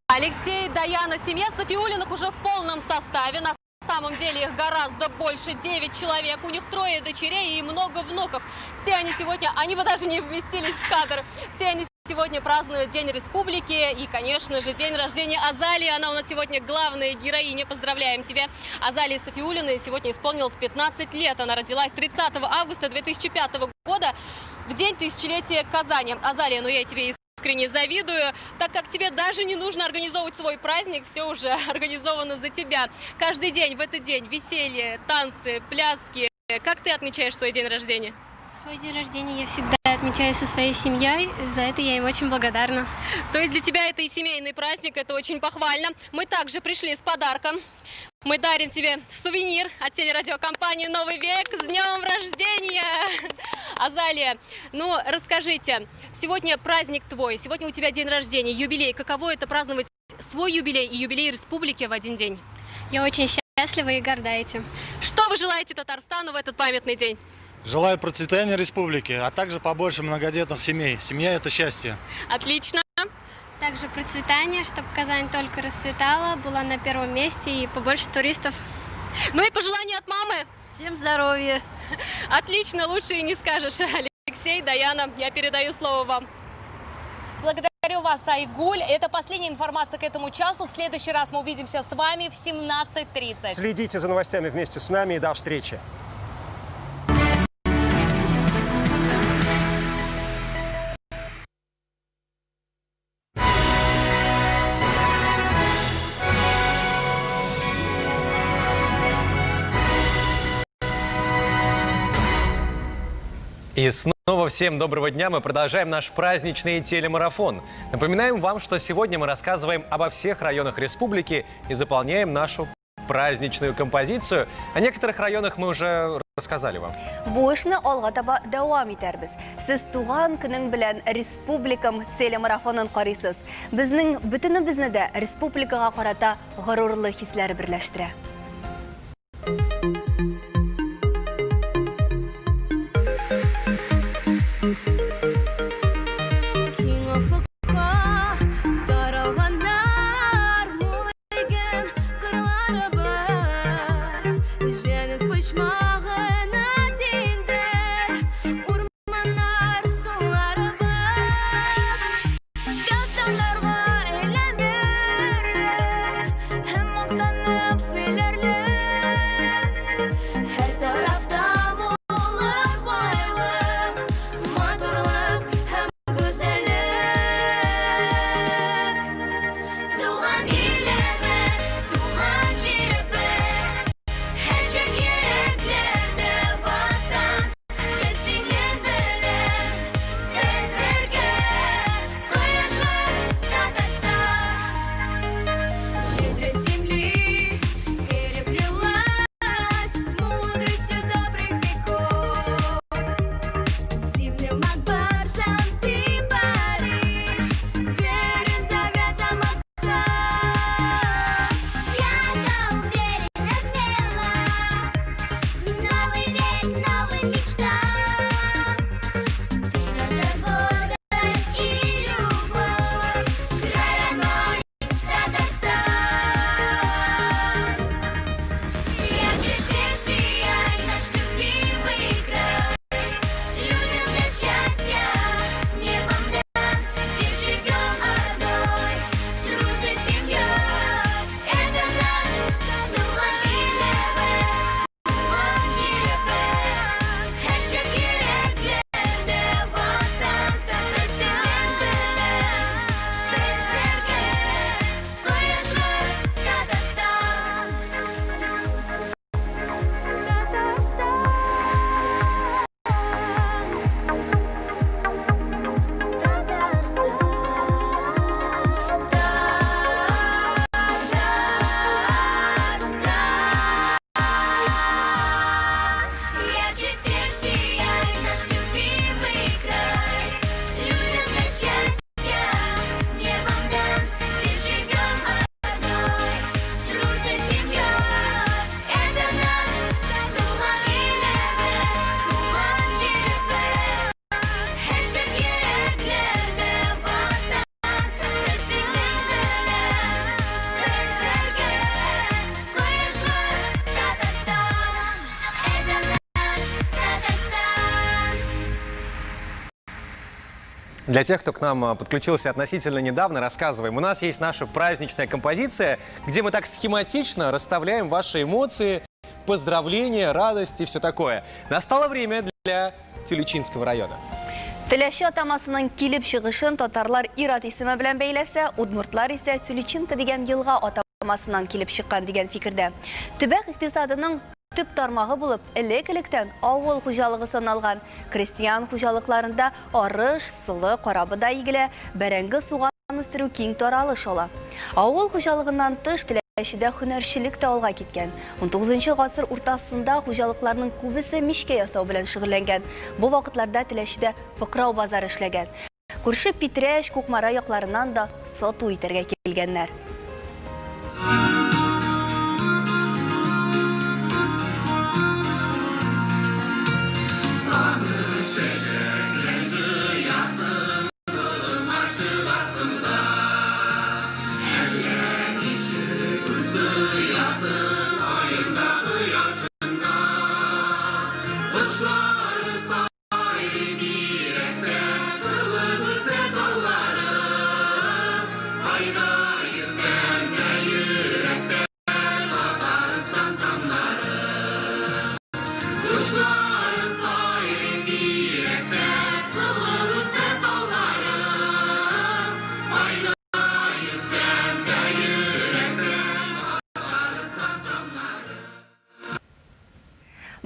Алексей, Даяна, семья Сафиуллиных уже в полном составе. На самом деле их гораздо больше, 9 человек. У них 3 дочерей и много внуков. Все они сегодня, они бы даже не вместились в кадр. Все они сегодня празднуют День Республики и, конечно же, день рождения Азалии. Она у нас сегодня главная героиня. Поздравляем тебя. Азалии Сафиуллиной сегодня исполнилось 15 лет. Она родилась 30 августа 2005 года, в день тысячелетия Казани. Азалия, ну я тебе искренне завидую, так как тебе даже не нужно организовывать свой праздник, все уже организовано за тебя. Каждый день в этот день веселье, танцы, пляски. Как ты отмечаешь свой день рождения? Свой день рождения я всегда отмечаю со своей семьей, за это я им очень благодарна. То есть для тебя это и семейный праздник, это очень похвально. Мы также пришли с подарком. Мы дарим тебе сувенир от телерадиокомпании «Новый век». С днем рождения! Азалия, ну расскажите, сегодня праздник твой, сегодня у тебя день рождения, юбилей. Каково это праздновать свой юбилей и юбилей республики в один день? Я очень счастлива и горда этим. Что вы желаете Татарстану в этот памятный день? Желаю процветания республики, а также побольше многодетных семей. Семья – это счастье. Отлично. Также процветание, чтобы Казань только расцветала, была на первом месте и побольше туристов. Ну и пожелания от мамы. Всем здоровья. Отлично, лучше и не скажешь. Алексей, Даяна, я передаю слово вам. Благодарю вас, Айгуль. Это последняя информация к этому часу. В следующий раз мы увидимся с вами в 17:30. Следите за новостями вместе с нами и до встречи. И снова всем доброго дня. Мы продолжаем наш праздничный телемарафон. Напоминаем вам, что сегодня мы рассказываем обо всех районах республики и заполняем нашу праздничную композицию. О некоторых районах мы уже рассказали вам. Бу эшне алга таба дәвам итәрбез. Сез туган көнең белән Республикам телемарафонын карыйсыз. Безнең бөтенебезне дә республикага карата горурлык хисләре берләштерә. Киң офыкка таралганнар мул иген кырларыбыз, җәннәт почмагына тиңдер урманнар, суларыбыз. Дастаннарга әйләнерлек һәм мактанып сөйләрлек. Һәр тарафта муллык, байлык, матурлык һәм гүзәллек. Туган илебез, туган җиребез, һәрчак йөрәкләрдә ватан. Без синең белән, без бергә, кояшлы Татарстан. Щедрой земли переплелась с мудростью добрых веков. Дивным акбарсом ты паришь, верен заветам отца. Ярко, уверенно, смело. Новый век, новая мечта. Ты наша гордость и любовь. Край родной, Татарстан. Ярче всех сияй наш любимый край. Людям для счастья небом дан. Здесь живем одной дружной семьей. Это наш туган илебез, туган җиребез. Һәрчак йөрәкләрдә ватан. Без синең белән, без бергә, кояшлы Татарстан. Татарстан. Татарстан. Татарстан. Ярче всех сияй наш любимый край. Людям для счастья небом дан. Здесь живем одной дружной семьей. Это наш туган илебез, туган җиребез. Һәрчак йөрәкләрдә ватан. Без синең белән, без бергә, кояшлы Татарстан. Это наш Татарстан. Для тех, кто к нам подключился относительно недавно, рассказываем. У нас есть наша праздничная композиция, где мы так схематично расставляем ваши эмоции, поздравления, радость и все такое. Настало время для Тюлячинского района. Теләче атамасының килеп чыгышын татарлар ир-ат исеме белән бәйләсә, удмуртлар исә Тюлечинка дигән елга атамасыннан килеп чыккан дигән фикердә. Төбәк икътисадының төп тармагы булып элек-электән авыл хуҗалыгы саналган. Крестьян хуҗалыкларында арыш, солы, карабодай игелә, бәрәңге, суган үстерү киң таралыш ала. Авыл хуҗалыгыннан тыш Теләчедә һөнәрчелек тә алга киткән. 19 гасыр уртасында хуҗалыкларның күбесе мичкә ясау белән шөгыльләнгән. Бу вакытларда Теләчедә Пыкрау базары эшләгән. Күрше Питрәч, Кукмара якларыннан да сату итәргә килгәннәр.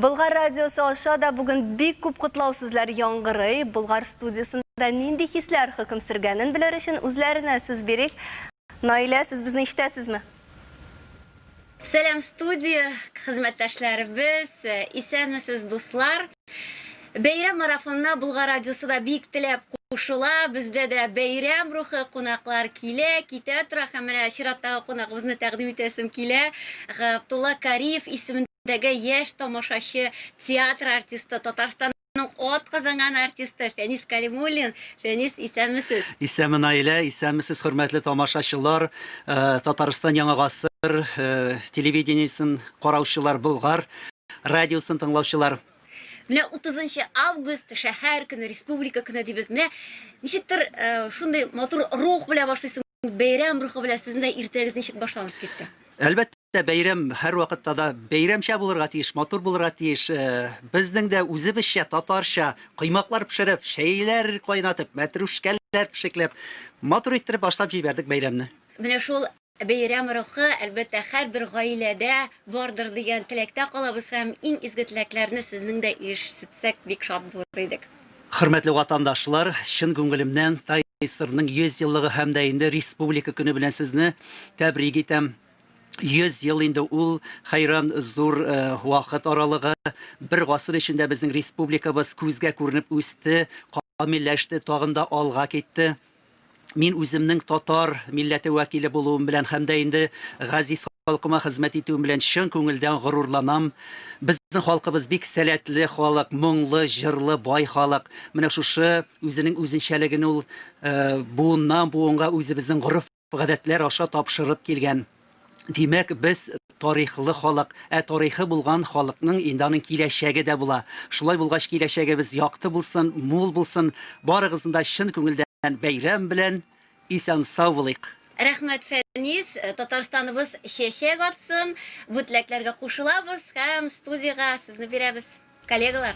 Болгар радиосы аша да бүген бик күп котлау сүзләре яңгырый. Болгар студиясендә нинди хисләр хөкем сөргәнен белер өчен үзләренә сүз бирик. Наилә, сез безне ишетәсезме? Сәлам, студия хезмәттәшләребез, исәнмесез, дуслар. Бәйрәм марафонына Болгар радиосы да бик теләп кушыла. Бездә дә бәйрәм рухы, кунаклар килә, китә тора. Һәм менә чираттагы кунагыбызны тәкъдим итәсем килә. Габдулла Кариев исемендәге яшь тамашачы, театр артисты, Татарстанның атказанган артисты Фәнис Калимуллин. Фәнис, исәнмесез? Исәнме, Наилә, исәнмесез, хөрмәтле тамашачылар, Татарстан Яңа гасыр телевидениесен караучылар, Болгар радиосын тыңлаучылар. Менә 30 август шәһәр көне, республика көне дибез. Менә ничектер шундый матур рух белән башлыйсың, бәйрәм рухы белән. Сезнең дә иртәгез ничек башланып китте? Әлбәттә, бәйрәм һәрвакытта да бәйрәмчә булырга тиеш, матур булырга тиеш. Безнең дә үзебезчә, татарча коймаклар пешереп, чәйләр кайнатып, мәтрүшкәләр пешекләп, матур иттереп башлап җибәрдек бәйрәмне. Менә шул бәйрәм рухы, әлбәттә, һәрбер гаиләдә бардыр дигән теләктә калабыз һәм иң изге теләкләрне сезнең дә ишетсәк бик шат булыр идек. Хөрмәтле ватандашлар, чын күңелемнән ТАССРның 100 еллыгы һәм дә инде Республика көне белән сезне тәбрик итәм. 100 ел инде ул хәйран зур вакыт аралыгы. Бер гасыр эчендә безнең республикабыз күзгә күренеп үсте, камилләште, тагын да алга китте. Мин үземнең татар милләте вәкиле булуым белән һәм дә инде газиз халкыма хезмәт итүем белән чын күңелдән горурланам. Безнең халкыбыз бик сәләтле халык, моңлы, җырлы, бай халык. Менә шушы үзенең үзенчәлеген ул буыннан буынга үзебезнең гореф-гадәтләр аша тапшырып килгән. Димәк, без тарихлы халык, ә тарихы булган халыкның инде аның киләчәге дә була. Шулай булгач, киләчәгебез якты булсын, мул булсын. Барыгызны да чын күңелдән бәйрәм белән, исән-сау булыйк. Рәхмәт, Фәнис. Татарстаныбыз чәчәк атсын. Бу теләкләргә кушылабыз һәм студиягә сүзне бирәбез. Коллегалар.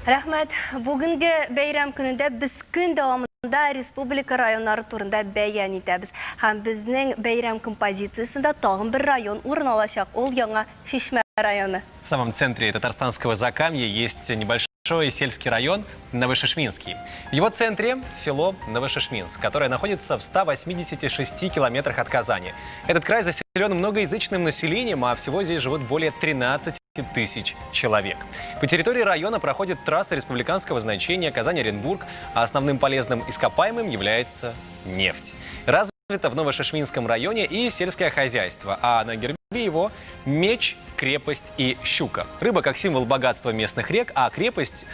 Рәхмәт. Бүгенге бәйрәм көнендә без көн дәвамында республика районнары турында бәян итәбез. Һәм безнең бәйрәм композициясендә тагын бер район урын алачак. Ул Яңа Чишмә районы. В самом центре татарстанского Закамья есть небольшой сельский район Новошешминский. В его центре село Новошешминск, которое находится в 186 километрах от Казани. Этот край заселен многоязычным населением, а всего здесь живут более 13 тысяч человек. По территории района проходит трасса республиканского значения Казань-Оренбург, а основным полезным ископаемым является нефть. Развито в Новошешминском районе и сельское хозяйство, а на гербе его меч, крепость и щука. Рыба как символ богатства местных рек, а крепость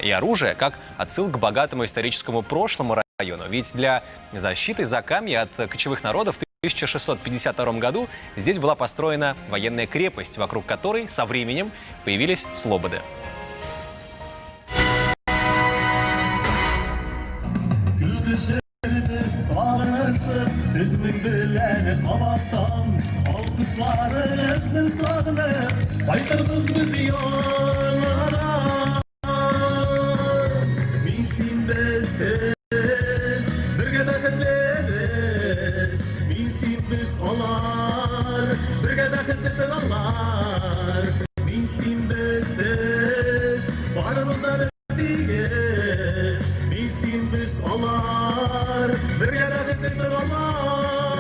и оружие как отсыл к богатому историческому прошлому району. Ведь для защиты Закамья от кочевых народов в 1652 году здесь была построена военная крепость, вокруг которой со временем появились слободы.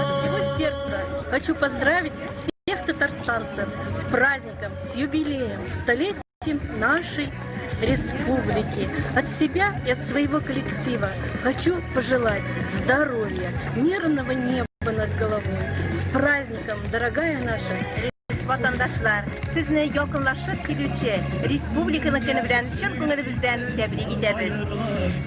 От всего сердца Хочу поздравить всех татарстанцев с праздником, с юбилеем, столетием нашей республики. От себя и от своего коллектива хочу пожелать здоровья, мирного неба над головой. С праздником, дорогая наша Ватандашлар, сезне якынлашып килүче Республиканың көне белән чын күңелебездән тәбрик итәбез.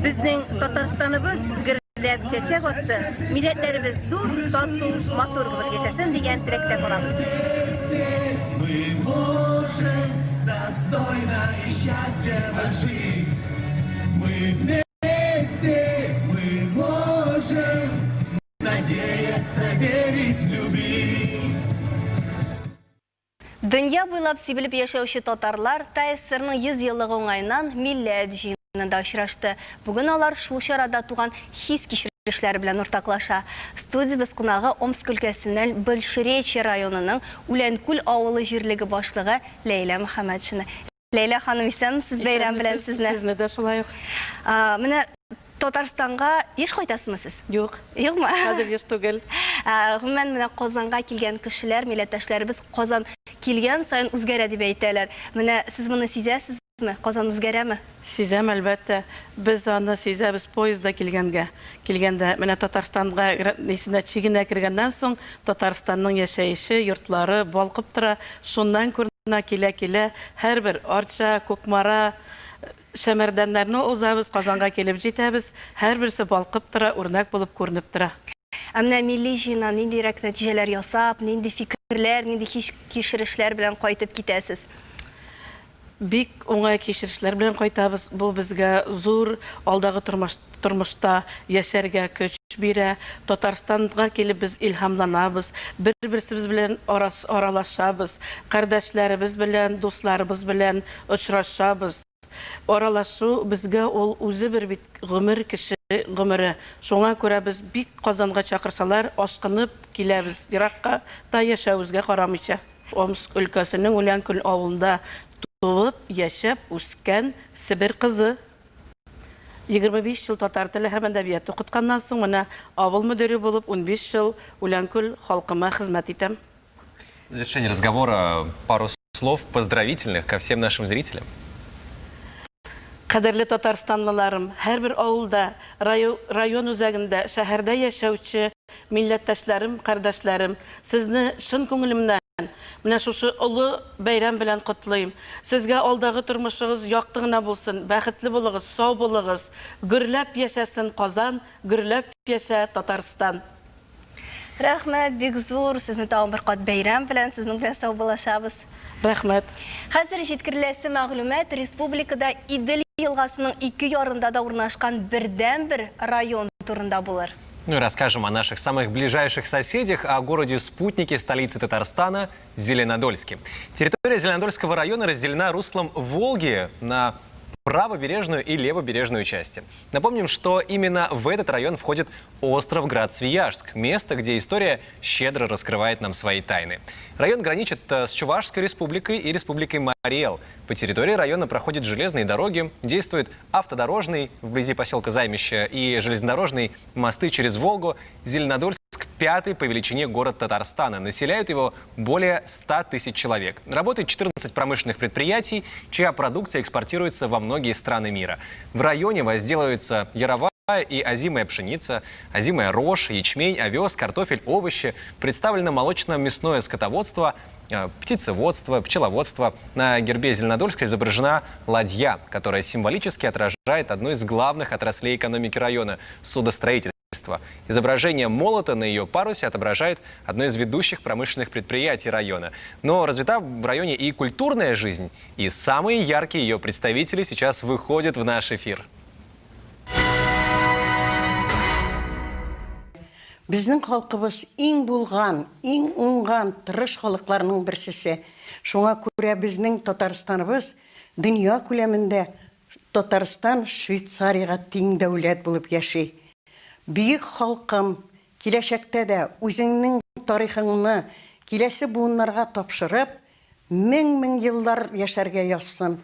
Безнең Татарстаныбыз гөрләп чәчәк атсын, милләтләребез дус, тату, матур булып яшәсен дигән теләктә калабыз. Мы можем достойно и счастливо жить. Мы вместе, мы можем надеяться, верить, любить. Дөнья буйлап сибелеп яшәүче татарлар ТАССРның 100 еллыгы уңаеннан Милләт җыенында очрашты. Бүген алар шул чарада туган хис-кичерешләре белән уртаклаша. Студиябез кунагы Омск өлкәсеннән Большеречье районының Үләнкүл авылы җирлеге башлыгы Ләйлә Мөхәммәтшина. Ләйлә ханым, исәнмесез, бәйрәм белән сезне. Сезне дә шулай ук. Менә Татарстанга еш кайтасызмы сез? Юк. Юкмы? Хәзер еш түгел. Гомумән, менә Казанга килгән кешеләр, милләттәшләребез Казан килгән саен үзгәрә дип әйтәләр. Менә сез моны сизәсезме? Казан үзгәрәме? Сизәм, әлбәттә. Без аны сизәбез поездда килгәнгә. Килгәндә, менә Татарстанга нисенә чигенә кергәннән соң, Татарстанның яшәеше, йортлары балкып тора. Шуннан күренә, килә-килә, һәрбер Арча, Кукмара, Шәмәрдәннәрне узабыз, Казанга килеп җитәбез, һәрберсе балкып тора, үрнәк булып күренеп тора. Ә менә милли җыеннан ниндирәк нәтиҗәләр ясап, нинди фикерләр, нинди хис-кичерешләр белән кайтып китәсез? Бик уңай кичерешләр белән кайтабыз. Бу безгә зур алдагы тормыш, тормышта яшәргә көч бирә. Татарстанга килеп без илһамланабыз, бер-берсебез белән аралашабыз, кардәшләребез белән, дусларыбыз белән очрашабыз. Аралашу безгә ул үзе бер бит гомер, кеше гомере. Шуңа күрә без бик Казанга чакырсалар, ашкынып киләбез, еракка та яшәвебезгә карамыйча. Омск өлкәсенең Үләнкүл авылында туып, яшәп үскән Себер кызы. 25 ел татар теле һәм әдәбияты укытканнан соң, менә авыл мөдире булып 15 ел Үләнкүл халкыма хезмәт итәм. В завершение разговора пару слов поздравительных ко всем нашим зрителям. Кадерле татарстанлыларым, һәрбер авылда, район үзәгендә, шәһәрдә яшәүче милләттәшләрем, кардәшләрем, сезне чын күңелемнән менә шушы олы бәйрәм белән котлыйм. Сезгә алдагы тормышыгыз якты гына булсын, бәхетле булыгыз, сау булыгыз. Гөрләп яшәсен Казан, гөрләп яшә Татарстан! Рәхмәт, бик зур. Сезне тагын бер кат бәйрәм белән, сезнең белән саубуллашабыз. Рәхмәт. Хәзер җиткереләсе мәгълүмат республикада Идел елгасының ике ярында да урнашкан бердәнбер район турында булыр. Ну и расскажем о наших самых ближайших соседях, о городе-спутнике столицы Татарстана Зеленодольске. Территория Зеленодольского района разделена руслом Волги на правобережную и левобережную части. Напомним, что именно в этот район входит остров Град-Свияжск, место, где история щедро раскрывает нам свои тайны. Район граничит с Чувашской республикой и республикой Марий Эл. По территории района проходят железные дороги, действует автодорожный вблизи поселка Займище и железнодорожный мосты через Волгу. Зеленодольск – пятый по величине город Татарстана. Населяют его более 100 тысяч человек. Работает 14 промышленных предприятий, чья продукция экспортируется во многие страны мира. В районе возделываются яровая и озимая пшеница, озимая рожь, ячмень, овес, картофель, овощи. Представлено молочно-мясное скотоводство, птицеводство, пчеловодство. На гербе Зеленодольска изображена ладья, которая символически отражает одну из главных отраслей экономики района – судостроительство. Изображение молота на ее парусе отображает одно из ведущих промышленных предприятий района. Но развита в районе и культурная жизнь, и самые яркие ее представители сейчас выходят в наш эфир. Безнең халкыбыз иң булган, иң уңган, тырыш халыкларның берсесе. Шуңа күрә безнең Татарстаныбыз дөнья күләмендә Татарстан Швейцариягә тиң дәүләт булып яши. Бөек халкым, киләчәктә дә үзеңнең тарихыңны киләсе буыннарга тапшырып, мең-мең еллар яшәргә язсын.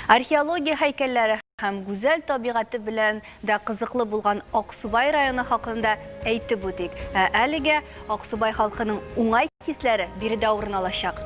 Археология һәйкәлләре һәм гүзәл табигате белән дә кызыклы булган Аксубай районы хакында әйтеп үтик. Ә әлегә Аксубай халкының уңай хисләре биредә урын алачак.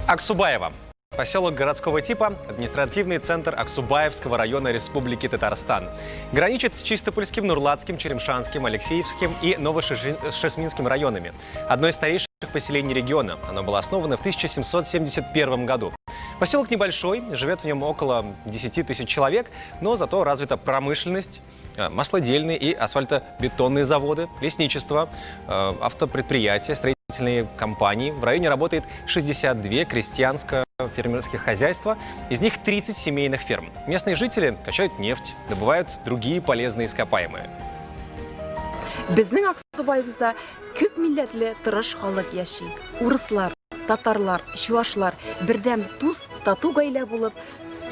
Аксубаево. Поселок городского типа, административный центр Аксубаевского района Республики Татарстан. Граничит с Чистопольским, Нурлатским, Черемшанским, Алексеевским и Новошешминским районами. Одно из старейших поселений региона. Оно было основано в 1771 году. Поселок небольшой, живет в нем около 10 тысяч человек, но зато развита промышленность, маслодельные и асфальтобетонные заводы, лесничество, автопредприятия, строительные компании. В районе работает 62 крестьянско-фермерских хозяйства, из них 30 семейных ферм. Местные жители качают нефть, добывают другие полезные ископаемые. Безнең Аксубаебызда күп милләтле тырыш халык яши. Урыслар, татарлар, чуашлар бердәм дус, тату гаилә булып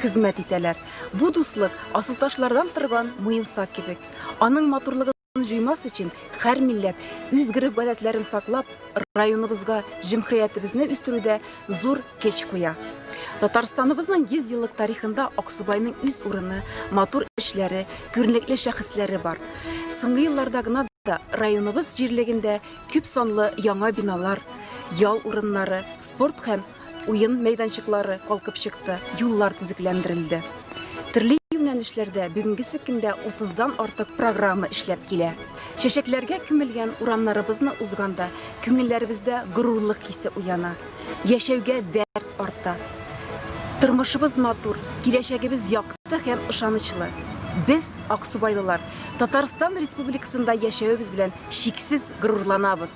хезмәт итәләр. Бу дуслык асылташлардан торган муенса кебек. Аның матурлыгын җуймас өчен һәр милләт үз гореф-гадәтләрен саклап, районыбызга, җөмһүриятебезне үстерүдә зур көч куя. Татарстаныбызның 100 еллык тарихында Аксубайның үз урыны, матур эшләре, күренекле шәхесләре бар. Соңгы елларда гына да районыбыз җирлегендә күп санлы яңа биналар, ял урыннары, спорт һәм уен мәйданчыклары калкып чыкты, юллар төзекләндерелде. Төрле юнәлешләрдә бүгенге көндә 30-дан артык программа эшләп килә. Чәчәкләргә күмелгән урамнарыбызны узганда күңелләребездә горурлык хисе уяна. Яшәүгә дәрт арта. Тормышыбыз матур, киләчәгебез якты һәм ышанычлы. Без, аксубайлылар, Татарстан Республикасында яшәвебез белән чиксез горурланабыз.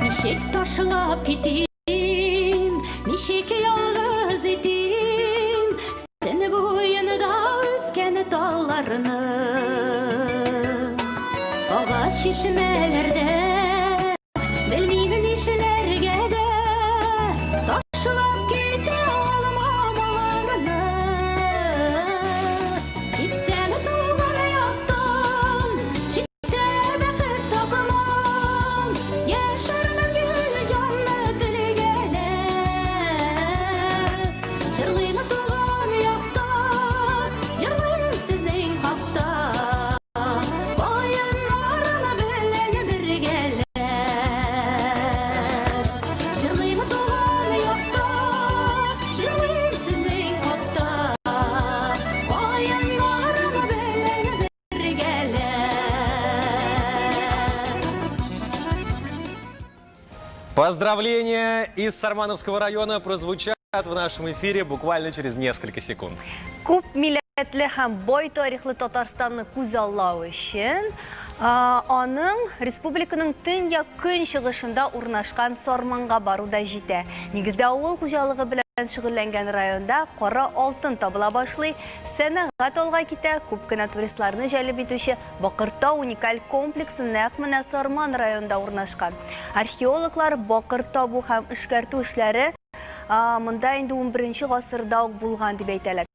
Ничек ташлап китим, ничек ялгыз итим, Сен буенда үскән талларны. Агач чишмәләрдә, белмим нишләргә дә, ташлап китә алмам аларны. Китсәм туган яктан, читтә бәхет тапмам, яшәрмен гел җанны телгәләп. Җырлыйм туган якта, җырлыйм сезнең хакта. Баяннарым белән бергәләп. Җырлыйм туган якта, җырлыйм сезнең хакта. Баяннарым белән бергәләп. Поздравления из Сармановского района прозвучат в нашем эфире буквально через несколько секунд. Күп милләтле һәм бай тарихлы Татарстанны күзаллау өчен, аның республиканың төньяк көнчыгышында урнашкан Сарманга бару да җитә. Нигездә авыл хуҗалыгы белән шөгыльләнгән районда кара алтын табыла башлый, сәнәгать алга китә, күп кенә туристларны җәлеп итүче Бакыртау уникаль комплексы нәкъ менә Сарман районында урнашкан. Археологлар бакыр табу һәм эшкәртү эшләре монда инде 11 гасырда ук булган дип әйтәләр.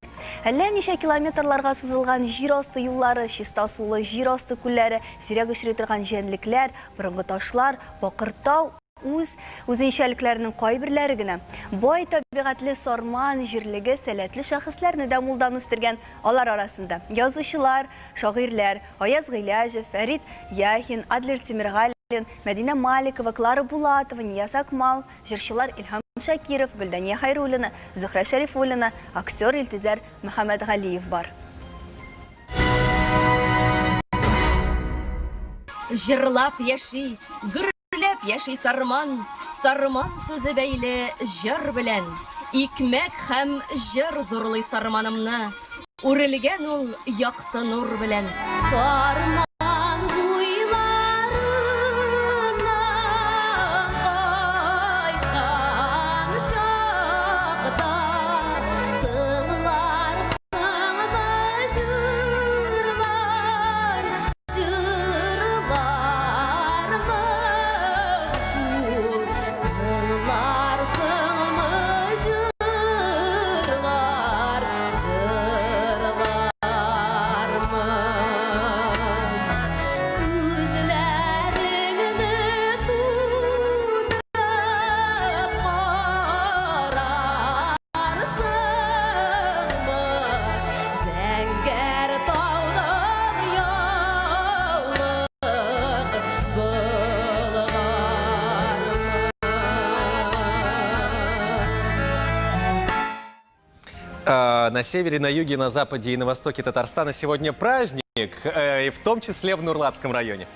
Әллә ничә километрларга сузылган җир асты юллары, чиста сулы җир асты күлләре, сирәк очрый торган җәнлекләр, борынгы ташлар, Бакыртау үз үзенчәлекләренең кайберләре генә. Бай табигатьле Сарман җирлеге сәләтле шәхесләрне дә мулдан үстергән. Алар арасында язучылар, шагыйрьләр Аяз Гыйләҗев, Фәрит Яхин, Адлер Тимергалин, Мәдинә Маликова, Клара Булатова, Нияз Акмал, җырчылар Илһам Шакиров, Гөлдания Хайруллина, Зөһрә Шәрифуллина, актер Илтизәр Мөхәммәтгалиев бар. Җырлап яши, гөрләп яши Сарман, Сарман сүзе бәйле җыр белән. Икмәк һәм җыр зурлый Сарманымны, үрелгән ул якты нур белән. Сарман буйларына кайткан чакта, тыңларсыңмы җырлар, җырлар моңсу, тыңларсыңмы җырлар, җырлар моңсу. На севере, на юге, на западе и на востоке Татарстана сегодня праздник, и в том числе в Нурлатском районе.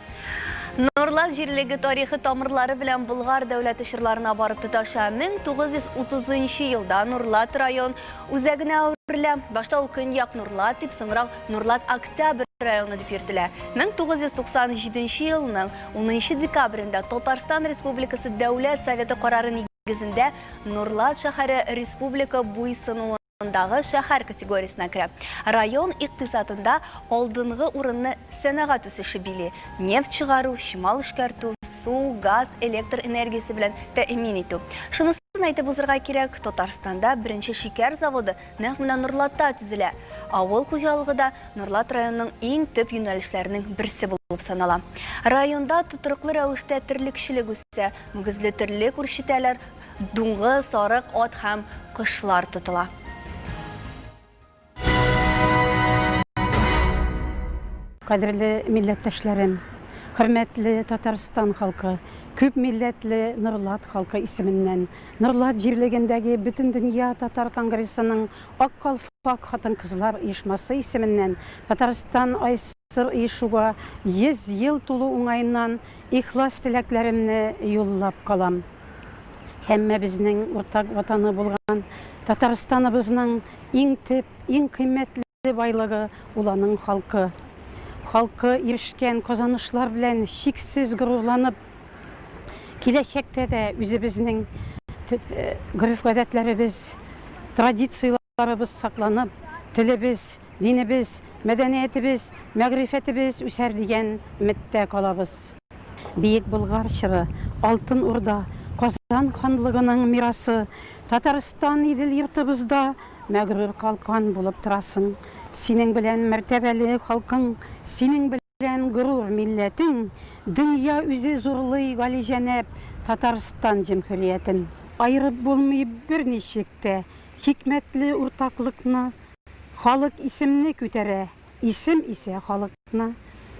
Нурлат җирлеге тарихы тамырлары белән Болгар дәүләте чорларына барып тоташа. 1930 елда Нурлат район үзәгенә әверелә. Башта ул Көньяк Нурлат дип, соңрак Нурлат Октябрь районы дип йөртелә. 1997 елның 10 декабрендә Татарстан Республикасы Дәүләт Советы карары нигезендә Нурлат шәһәре республика буйсынуындагы шәһәр категориясенә керә. Район икътисадында алдынгы урынны сәнәгать үсеше били. Нефть чыгару, чимал эшкәртү, су, газ, электр энергиясе белән тәэмин итү. Шунысын әйтеп узырга кирәк, Татарстанда беренче шикәр заводы нәкъ менә Нурлатта төзелә. Авыл хуҗалыгы да Нурлат районының иң төп юнәлешләренең берсе булып санала. Районда тотрыклы рәвештә терлекчелек үсә, мөгезле терлек үрчетәләр, дуңгыз, сарык, ат һәм кошлар тотыла. Кадерле милләттәшләрем, хөрмәтле Татарстан халкы, күп милләтле Нурлат халкы исеменнән Нурлат җирлегендәге Бөтендөнья татар конгрессының Ак калфак хатын-кызлар оешмасы исеменнән Татарстан АССР оешуга 100 ел тулу уңаеннан ихлас теләкләремне юллап калам. Һәммәбезнең уртак ватаны булган Татарстаныбызның иң төп, иң кыйммәтле байлыгы ул аның халкы. Халкы ирешкән казанышлар белән чиксез горурланып, киләчәктә дә үзебезнең гореф-гадәтләребез, традицияләребез сакланып, телебез, динебез, мәдәниятебез, мәгърифәтебез үсәр дигән өметтә калабыз. Бөек Болгар чоры, Алтын Урда, Казан ханлыгының мирасы, Татарстан Идел йортыбызда мәгърур калкан булып торасың. Синең белән мәртәбәле халкың, синең белән горур милләтең, дөнья үзе зурлый галиҗәнәп Татарстан җөмһүриятен. Аерып булмый берничек тә хикмәтле уртаклыкны, халык исемне күтәрә, исем исә халыкны.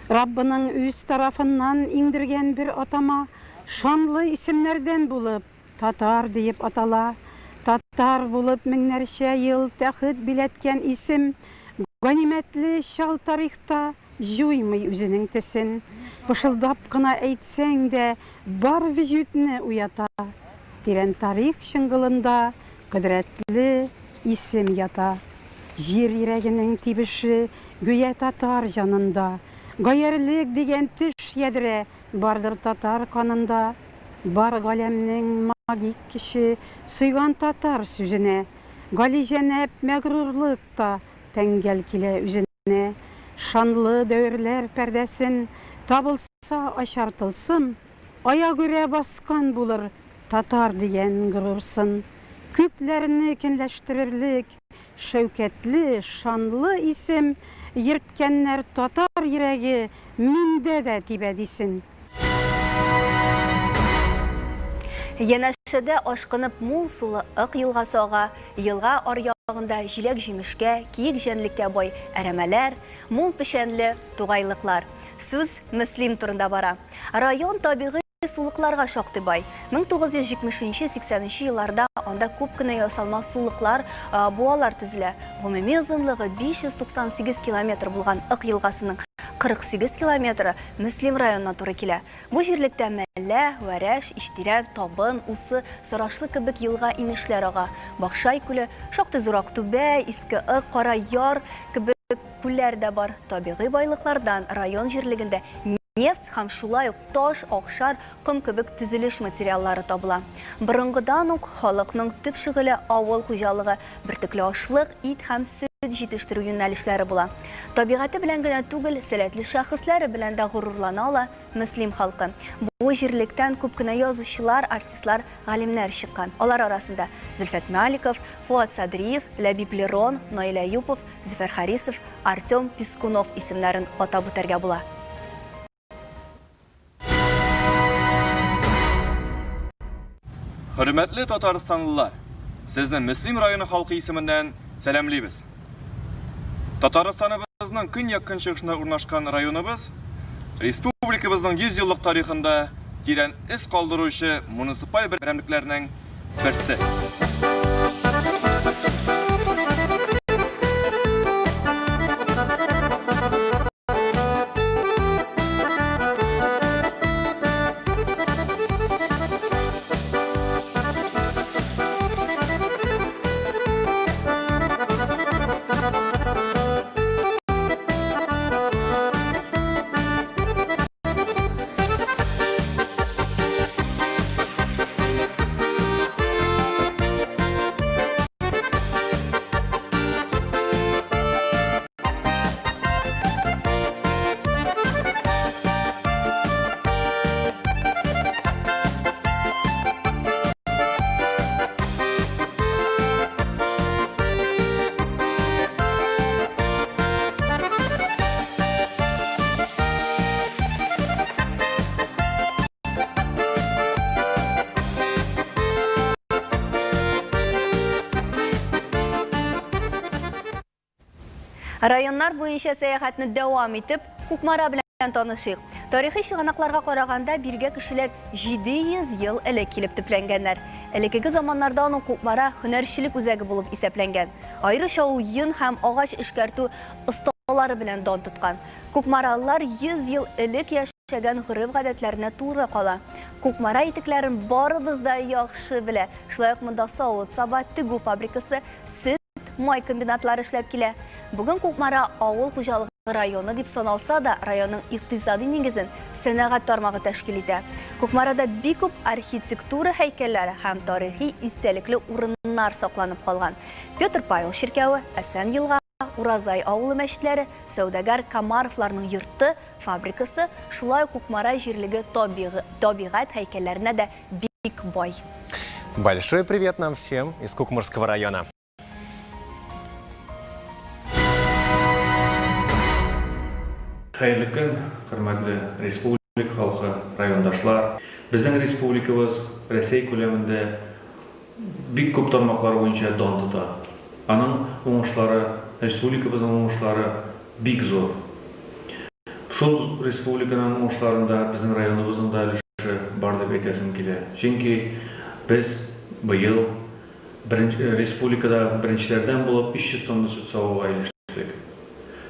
Раббының үз тарафыннан иңдергән бер атама, шанлы исемнәрдән булып татар диеп атала. Татар булып меңнәрчә ел тәхет биләткән исем, ганимәтле чал тарихта җуймый үзенең төсен. Пышылдап кына әйтсәң дә, бар вөҗүдне уята. Тирән тарих чыңгылында кодрәтле исем ята. Җир йөрәгенең тибеше гүя татар җанында. Гаярьлек дигән төш ядрә бардыр татар канында. Бар галәмнең магик кеше сыйган татар сүзенә. Галиҗәнәп мәгърурлык та тәңгәл килә үзенә. Шанлы дәверләр пәрдәсен табылса ачар тылсым, аягүрә баскан булыр татар дигән горур сын. Күпләрне көнләштерерлек шәүкәтле, шанлы исем йөрткәннәр татар йөрәге миндә дә тибә дисен. Янәшәдә ашкынып мул сулы Ык елгасы ага, елга аръягында җиләк-җимешкә, киек җәнлеккә бай әрәмәләр, мул печәнле тугайлыклар. Сүз Мөслим турында бара. Район табигый сулыкларга шактый бай. 1970-80 елларда анда күп кенә ясалма сулыклар, буалар төзелә. Гомуми озынлыгы 598 километр булган Ык елгасының 48 километры Мөслим районына туры килә. Бу җирлектә Мәллә, Вәрәш, Иштирән, Табын, Усы, Сарашлы кебек елга инешләр ага. Бакшай күле, шактый зур Актүбә, Иске Ык, Кара Яр кебек күлләр дә бар. Табигый байлыклардан район җирлегендә нефть һәм шулай ук таш, акшар, ком кебек төзелеш материаллары табыла. Борынгыдан ук халыкның төп шөгыле авыл хуҗалыгы, бөртекле ашлык, ит һәм сөт җитештерү юнәлешләре була. Табигате белән генә түгел, сәләтле шәхесләре белән дә горурлана ала Мөслим халкы. Бу җирлектән күп кенә язучылар, артистлар, галимнәр чыккан. Алар арасында Зөлфәт Маликов, Фуат Садриев, Ләбиб Лерон, Наил Әюпов, Зөфәр Харисов, Артем Пискунов исемнәрен атап үтәргә була. Хөрмәтле татарстанлылар, сезне Мөслим районы халкы исеменнән сәламлибез. Татарстаныбызның көньяк-көнчыгышында урнашкан районыбыз республикабызның 100 еллык тарихында тирән эз калдыручы муниципаль берәмлекләрнең берсе. Районнар буенча сәяхәтне дәвам итеп, Кукмара белән танышыйк. Тарихи чыганакларга караганда, биргә кешеләр 700 ел элек килеп төпләнгәннәр. Элеккеге заманнарда аның Кукмара һөнәрчелек үзәге булып исәпләнгән. Аеруча ул йон һәм агач эшкәртү осталары белән дан тоткан. Кукмаралылар 100 ел элек яшәгән гореф-гадәтләренә туры кала. Кукмара итекләрен барыбыз да яхшы белә. Шулай ук монда савыт-саба, тегү фабрикасы, сөт, май комбинатлары эшләп килә. Бүген Кукмара авыл хуҗалыгы районы дип саналса да, районның икътисади нигезен сәнәгать тармагы тәшкил итә. Кукмарада бик күп архитектура һәйкәлләре һәм тарихи истәлекле урыннар сакланып калган. Петр Павел чиркәве, Әсән елга, Уразай авылы мәчетләре, сәүдәгәр Комаровларның йорты, фабрикасы, шулай ук Кукмара җирлеге табигать һәйкәлләренә дә бик бай. Большой привет нам всем из Кукмарского района. Хәерле көн, хөрмәтле республика халкы, райондашлар. Безнең республикабыз Рәсәй күләмендә бик күп тармаклар буенча дан тота. Аның уңышлары, республикабызның уңышлары бик зур. Шул республиканың уңышларында безнең районыбызның да өлеше бар дип әйтәсем килә. Чөнки без быел республикада беренчеләрдән булып 300 тонна сөт савуга ирештек.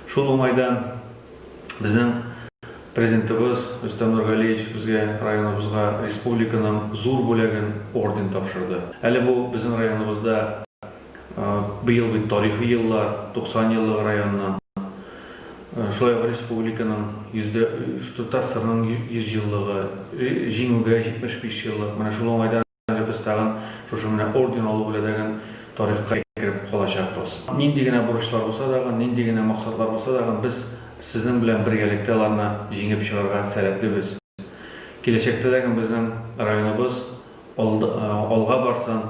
Шул уңайдан безнең Президентыбыз Рөстәм Нургалиевич безгә, районыбызга республиканың зур бүләген, орден тапшырды. Әле бу безнең районыбызда быел бит тарихи еллар, 90 еллык районның, шулай ук республиканың йөздә, ТАССРның 100 еллыгы, Җиңүгә 75 еллык, менә шул уңайдан Әле без тагын шушы менә орден алу белән дәген тарихка кереп калачакбыз. Нинди генә бурычлар булса дагын, нинди генә максатлар булса дагын, без сезнең белән бергәлектә аларны җиңеп чыгарга сәләтлебез. Киләчәктә дәген безнең районыбыз алга барсын,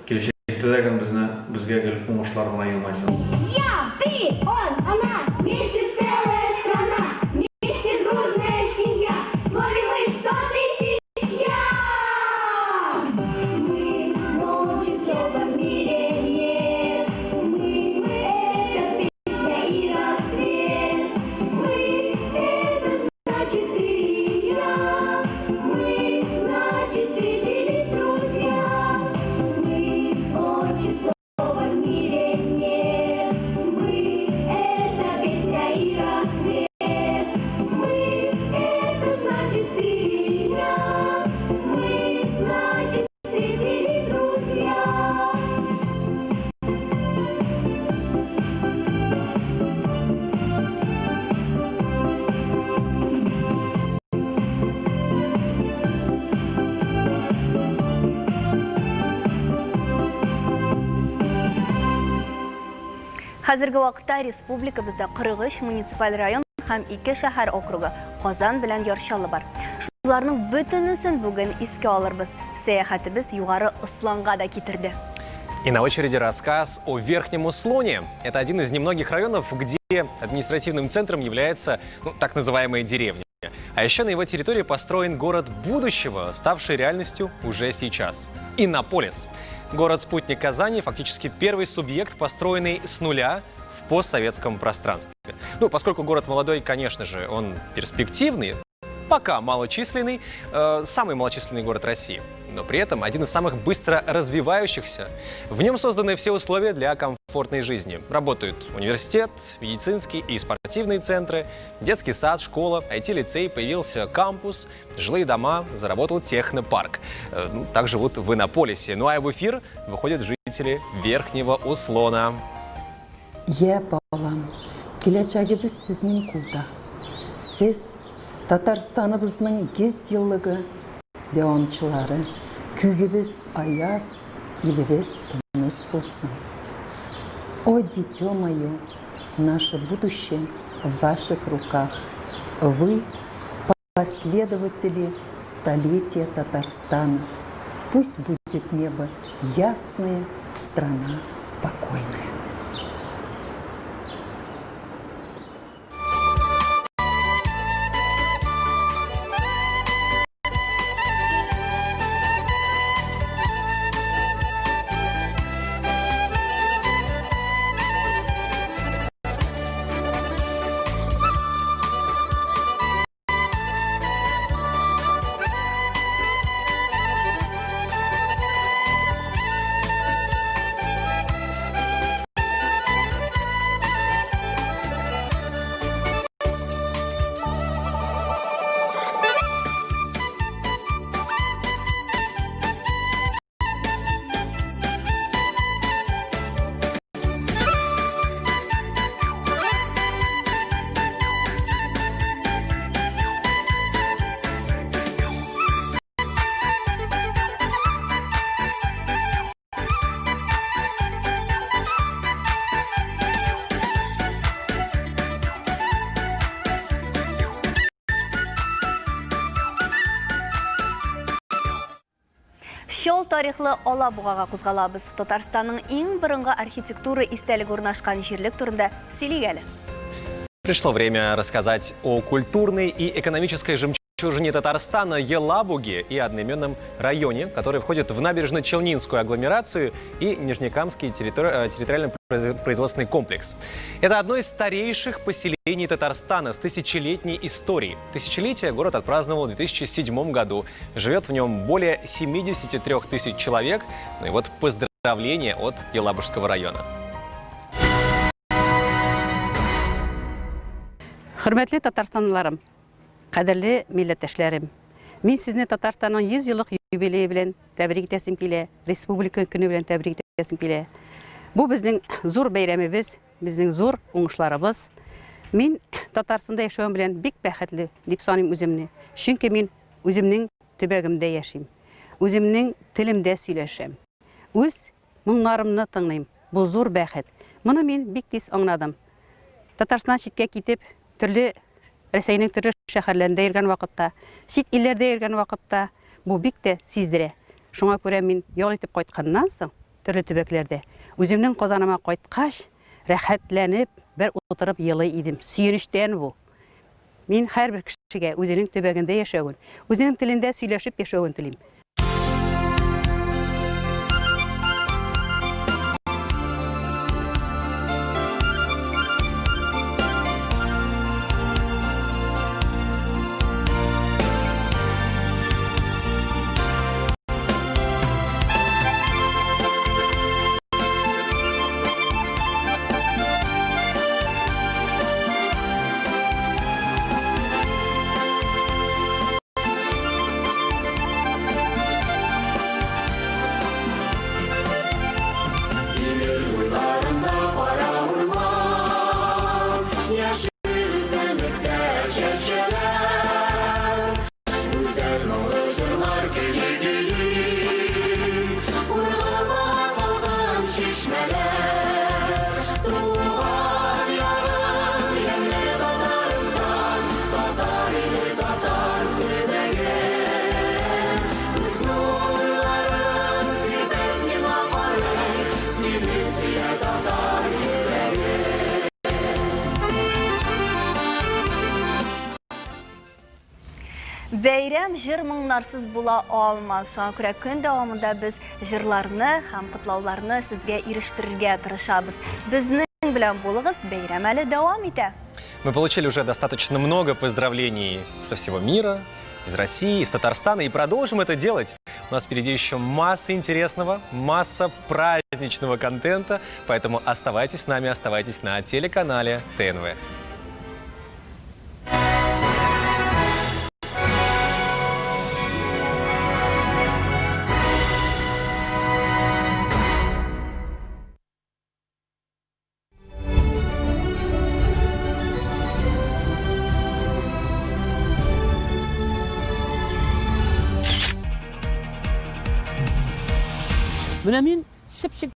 киләчәктә дәген безне безгә гел уңышлар гына елмайсын. Я, ты, он, она, вместе целая страна, вместе дружная семья, в слове мы 100 тысяч я! Мы лучше слова в мире нет, мы это песня и рассвет, мы это значит ты и я, мы значит встретились друзья, мы лучше слова в мире нет, мы это песня и рассвет, мы это значит ты и я, мы значит встретились друзья. Хәзерге вакытта республикабызда 43 муниципаль район һәм 2 шәһәр округы Казан белән Яр Чаллы бар. Шуларның бөтенесен бүген искә алырбыз. Сәяхәтебез Югары Осланга да китерде. И на очереди рассказ о Верхнем Услоне. Это один из немногих районов, где административным центром является, так называемая деревня. А еще на его территории построен город будущего, ставший реальностью уже сейчас. Иннополис. Город-спутник Казани фактически первый субъект, построенный с нуля в постсоветском пространстве. Поскольку город молодой, конечно же, он перспективный, пока малочисленный, самый малочисленный город России, но при этом один из самых быстро развивающихся. В нем созданы все условия для комфортной жизни. Работают университет, медицинский и спортивные центры, детский сад, школа, ай ти-лицей, появился кампус, жилые дома, заработал технопарк. Так живут в Иннополисе. А в эфир выходят жители Верхнего Услона. Я балам, киләчәгебез сезнең кулда. Сез Татарстаныбызның 100 еллыгы дәвамчылары. Күгебез аяз, илебез тыныч булсын. О, дитё мое, наше будущее в ваших руках. Вы последователи столетия Татарстана. Пусть будет небо ясное, страна спокойная. Чал тарихлы Алабугага кузгалабыз. Татарстанның иң борынгы архитектура истәлеге урнашкан җирлек турында сөйлик әле. Пришло время рассказать о культурной и экономической жемчужине Татарстана Елабуге и одноименном районе, который входит в Набережно-Челнинскую агломерацию и Нижнекамский территориально-производственный комплекс. Это одно из старейших поселений Татарстана с тысячелетней историей. Тысячелетие город отпраздновал в 2007 году. Живет в нем более 73 тысяч человек. Ну и вот поздравления от Елабужского района. Хөрмәтле татарстанлыларым, кадерле милләттәшләрем, мин сезне Татарстанның 100 еллык юбилее белән тәбрик итәсем килә, Республика көне белән тәбрик итәсем килә. Бу безнең зур бәйрәмебез, безнең зур уңышларыбыз. Мин Татарстанда яшәвем белән бик бәхетле дип саныйм үземне. Чөнки мин үземнең төбәгемдә яшим. Үземнең телемдә сөйләшәм. Үз моңнарымны тыңлыйм. Бу зур бәхет. Моны мин бик тиз аңладым. Татарстаннан читкә китеп, төрле Рәсәйнең төрле шәһәрләрендә йөргән вакытта, чит илләрдә йөргән вакытта бу бик тә сиздерә. Шуңа күрә мин ял итеп кайтканнан соң, төрле төбәкләрдә, үземнең Казаныма кайткач, рәхәтләнеп, бер утырып елый идем. Сөенечтән бу. Мин һәрбер кешегә үзенең төбәгендә яшәвен, үзенең телендә сөйләшеп яшәвен телим. Бәйрәм җыр моңнарсыз була алмас. Шуңа күрә көн дәвамында без җырларны һәм котлауларны сезгә ирештерергә тырышабыз. Безнең белән булыгыз, бәйрәм әле дәвам итә. Мы получили уже достаточно много поздравлений со всего мира, из России, из Татарстана, и продолжим это делать. У нас впереди еще масса интересного, масса праздничного контента, поэтому оставайтесь с нами, оставайтесь на телеканале ТНВ. Менә мин чеп-чик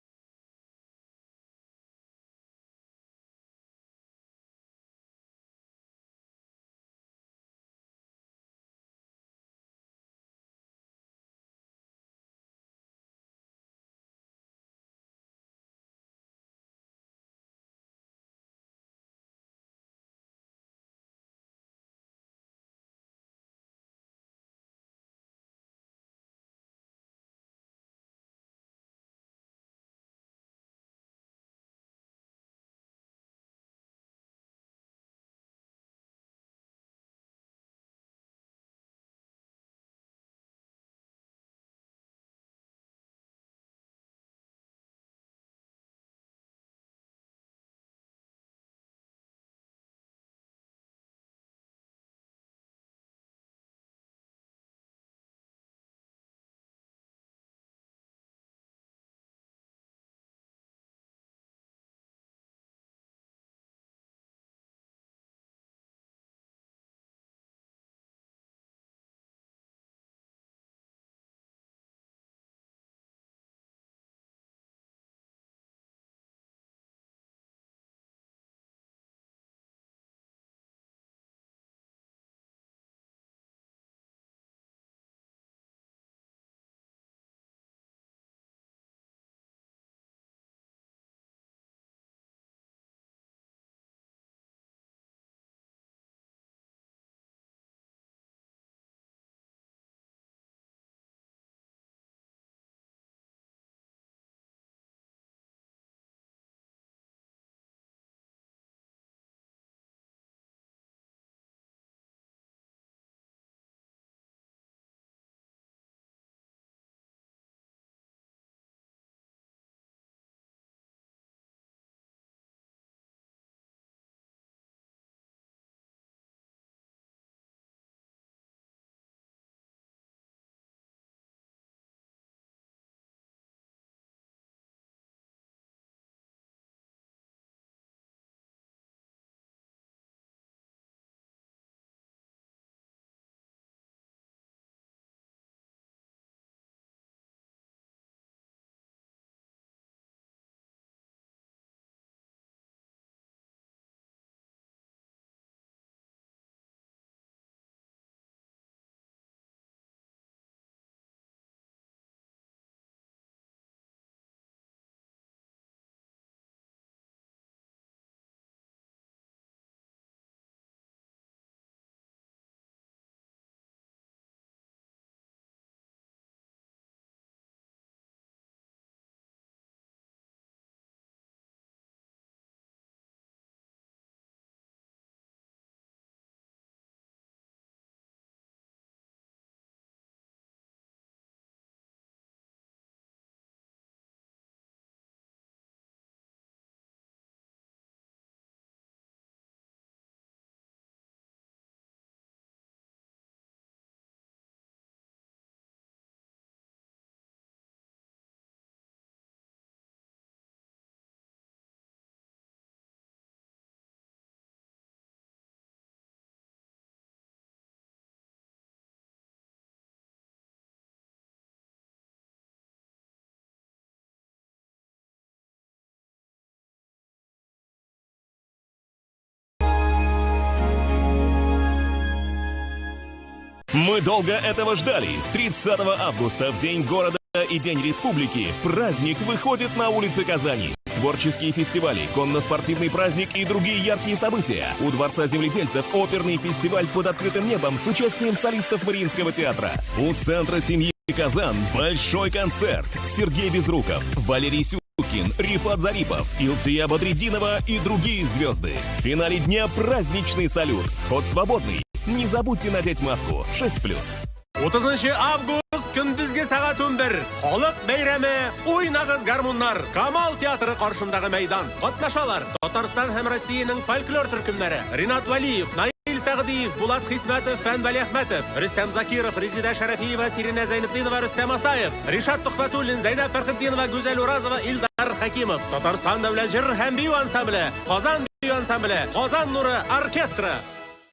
Мы долго этого ждали. 30 августа, в День города и День республики, праздник выходит на улицы Казани. Творческие фестивали, конно-спортивный праздник и другие яркие события. У Дворца земледельцев оперный фестиваль под открытым небом с участием солистов Мариинского театра. У Центра семьи Казан большой концерт. Сергей Безруков, Валерий Сюткин, Рифат Зарипов, Илсия Бадретдинова и другие звезды. В финале дня праздничный салют. Вход свободный. Не забудьте надеть маску. 6+. 30 август көндезге сәгать 11. Халык бәйрәме Уйнагыз гармуннар. Камал театры каршындагы мәйдан. Катнашалар Татарстан һәм Россиянең фольклор төркемнәре. Ринат Валиев, Наил Сәгъдиев, Булат Хисмәтов, Фән Вәлиәхмәтов, Рөстәм Закиров, Резидә Шәрәфиева, Сиринә Зәйнетдинова, Рөстәм Асаев, Ришат Төхфәтуллин, Зәйнәб Фәрхетдинова, Гүзәл Уразова, Илдар Хәкимов. Татарстан дәүләт җыр һәм бию ансамбле, Казан бию ансамбле, Казан нуры оркестры.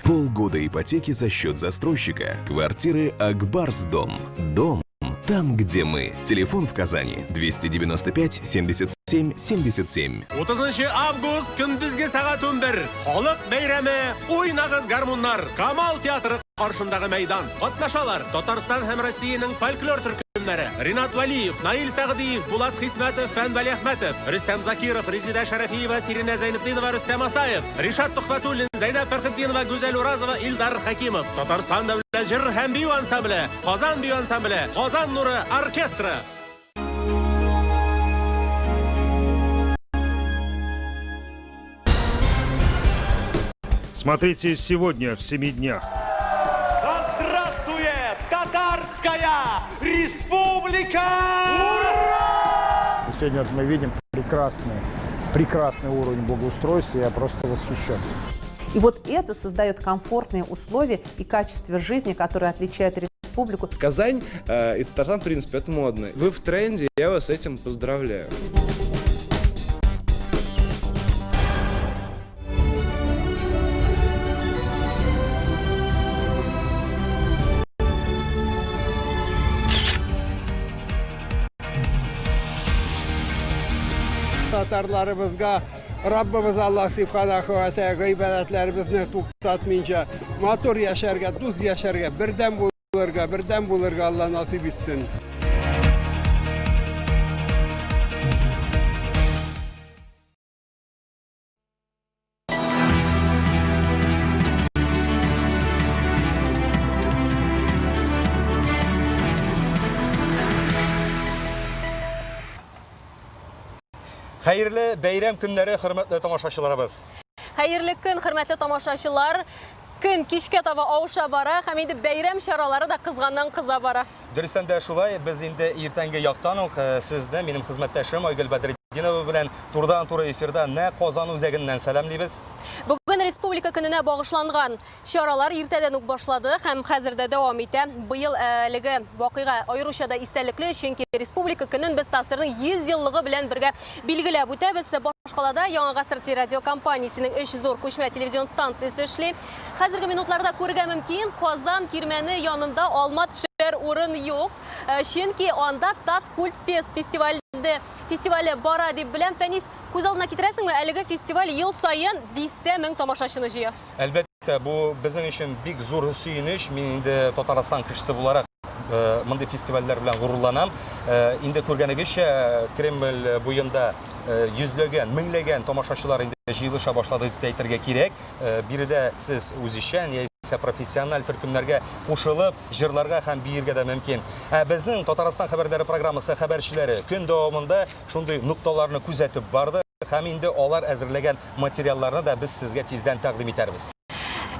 Полгода ипотеки за счет застройщика. Квартиры Акбарс Дом. Дом там, где мы. Телефон в Казани 295 77 77. 30 август көндезге сәгать 11. Халык бәйрәме Уйнагыз гармуннар. Камал театры каршындагы мәйдан. Катнашалар Татарстан һәм Россиянең фольклор төркемнәре. Ринат Валиев, Наил Сәгъдиев, Булат Хисмәтов, Фән Вәлиәхмәтов, Рөстәм Закиров, Резидә Шәрәфиева, Сиринә Зәйнетдинова, Рөстәм Асаев, Ришат Төхфәтуллин, Зәйнәб Фәрхетдинова, Гүзәл Уразова, Илдар Хәкимов. Татарстан дәүләт җыр һәм бию ансамбле, Казан бию ансамбле, Казан нуры оркестры. Смотрите сегодня в «Семи днях». Да здравствует Татарская Республика! И сегодня вот мы видим прекрасный, прекрасный уровень благоустройства, я просто восхищен. И вот это создает комфортные условия и качество жизни, которое отличает республику. Казань и Татарстан, в принципе, это модно. Вы в тренде, я вас с этим поздравляю. Татарларыбызга Раббыбыз Аллаһ Субханаху ва Тааля гыйбадәтләребезне туктатмыйча, матур яшәргә, дус яшәргә, бердәм булырга, бердәм булырга Алла насыйп итсен. Хәерле бәйрәм көннәре, хөрмәтле тамашачыларыбыз. Хәерле көн, хөрмәтле тамашачылар. Көн кичкә таба авыша бара һәм инде бәйрәм чаралары да кызганнан кыза бара. Дөрестән дә шулай, без инде иртәнге яктан ук сезне минем хезмәттәшем Айгөл Бәдретдинова белән турыдан-туры эфирда нәкъ Казан үзәгеннән сәламлибез. Бүген Республика көненә багышланган чаралар иртәдән үк башлады һәм хәзер дә дәвам итә. Быел әлеге вакыйга аеруча да истәлекле, чөнки Республика көнен без ТАССРның 100 еллыгы белән бергә билгеләп үтәбез. Башкалада Яңа гасыр телерадиокомпаниясенең өч зур күчмә телевизион станциясе эшли. Хәзерге минутларда күрергә мөмкин, Казан кирмәне янында алма төшәр урын юк. Чөнки анда Таткультфест фестивале бара дип беләм. Фәнис, күз алдына китерәсеңме, әлеге фестиваль ел саен дистә мең тамашачыны җыя. Әлбәттә, бу безнең өчен бик зур сөенеч. Мин инде Татарстан кешесе буларак мондый фестивальләр белән горурланам. Инде күргәнегезчә, Кремль буенда йөзләгән, меңләгән тамашачылар инде җыелыша башлады дип әйтергә кирәк. Биредә сез үзешчән яисә профессиональ төркемнәргә кушылып, җырларга һәм биергә дә мөмкин. Ә безнең Татарстан хәбәрләре программасы хәбәрчеләре көн дәвамында шундый нокталарны күзәтеп барды һәм инде алар әзерләгән материалларны да без сезгә тиздән тәкъдим итәрбез.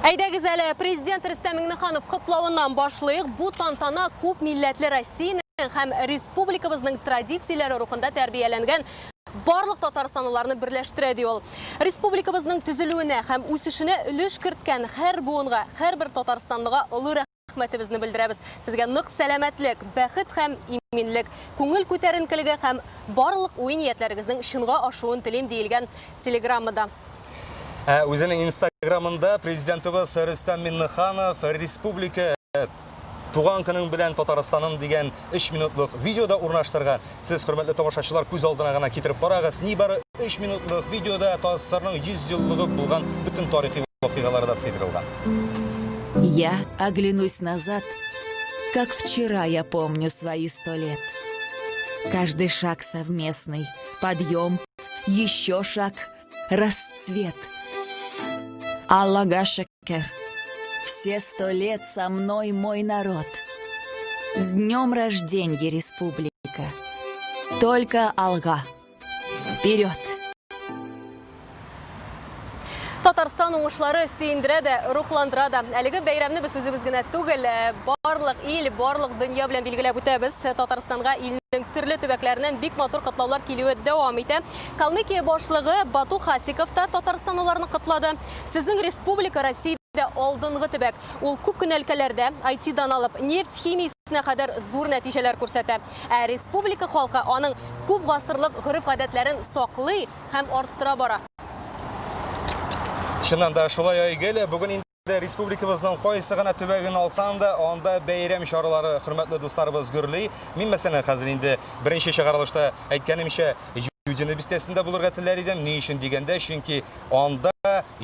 Әйдәгез әле, Президент Рөстәм Миңнеханов котлавыннан башлыйк. Бу тантана күп милләтле Россиянең һәм республикабызның традицияләре рухында тәрбияләнгән барлык татарстанлыларны берләштерә, ди ул. Республикабызның төзелүенә һәм үсешенә өлеш керткән һәр буынга, һәрбер татарстанлыга олы рәхмәтебезне белдерәбез. Сезгә нык сәламәтлек, бәхет һәм иминлек, күңел күтәренкелеге һәм барлык уй-ниятләрегезнең чынга ашуын телим, диелгән телеграммада. Ә үзенең Инстаграмында президентыбыз Рөстәм Миңнеханов республика туган көнең белән Татарстаным дигән 3 минутлык видеода урнаштырган. Сез, хөрмәтле тамашачылар, күз алдына гына китереп карагыз. Нибары 3 минутлык видеода ТАССРның 100 еллыгы булган бөтен тарихи вакыйгалары да сыйдырылган. Я оглянусь назад, как вчера я помню свои сто лет. Каждый шаг совместный, подъем, еще шаг, расцвет. Аллага шөкер, все сто лет со мной мой народ. С днем рождения, республика! Только алга! Вперед! Татарстан уңышлары сөендерә дә, рухландыра да. Әлеге бәйрәмне без үзебез генә түгел, э, барлык ил, барлык дөнья белән билгеләп үтәбез. Татарстанга илнең төрле төбәкләреннән бик матур котлаулар килүе дәвам итә. Калмыкия башлыгы Бату Хасиков та татарстанлыларны котлады. Сезнең республика Россиядә алдынгы төбәк. Ул күп кенә өлкәләрдә IT-дан алып нефть химиясенә кадәр зур нәтиҗәләр күрсәтә. Ә республика халкы аның күп гасырлык гореф-гадәтләрен саклый һәм арттыра бара. Чыннан да шулай Айгөл, бүген инде республикабызның кайсы гына төбәген алсаң да, анда бәйрәм чаралары, хөрмәтле дусларыбыз, гөрли. Мин мәсәлән хәзер инде беренче чыгарылышта әйткәнемчә, Юдино бистәсендә булырга теләр идем. Ни өчен дигәндә, чөнки анда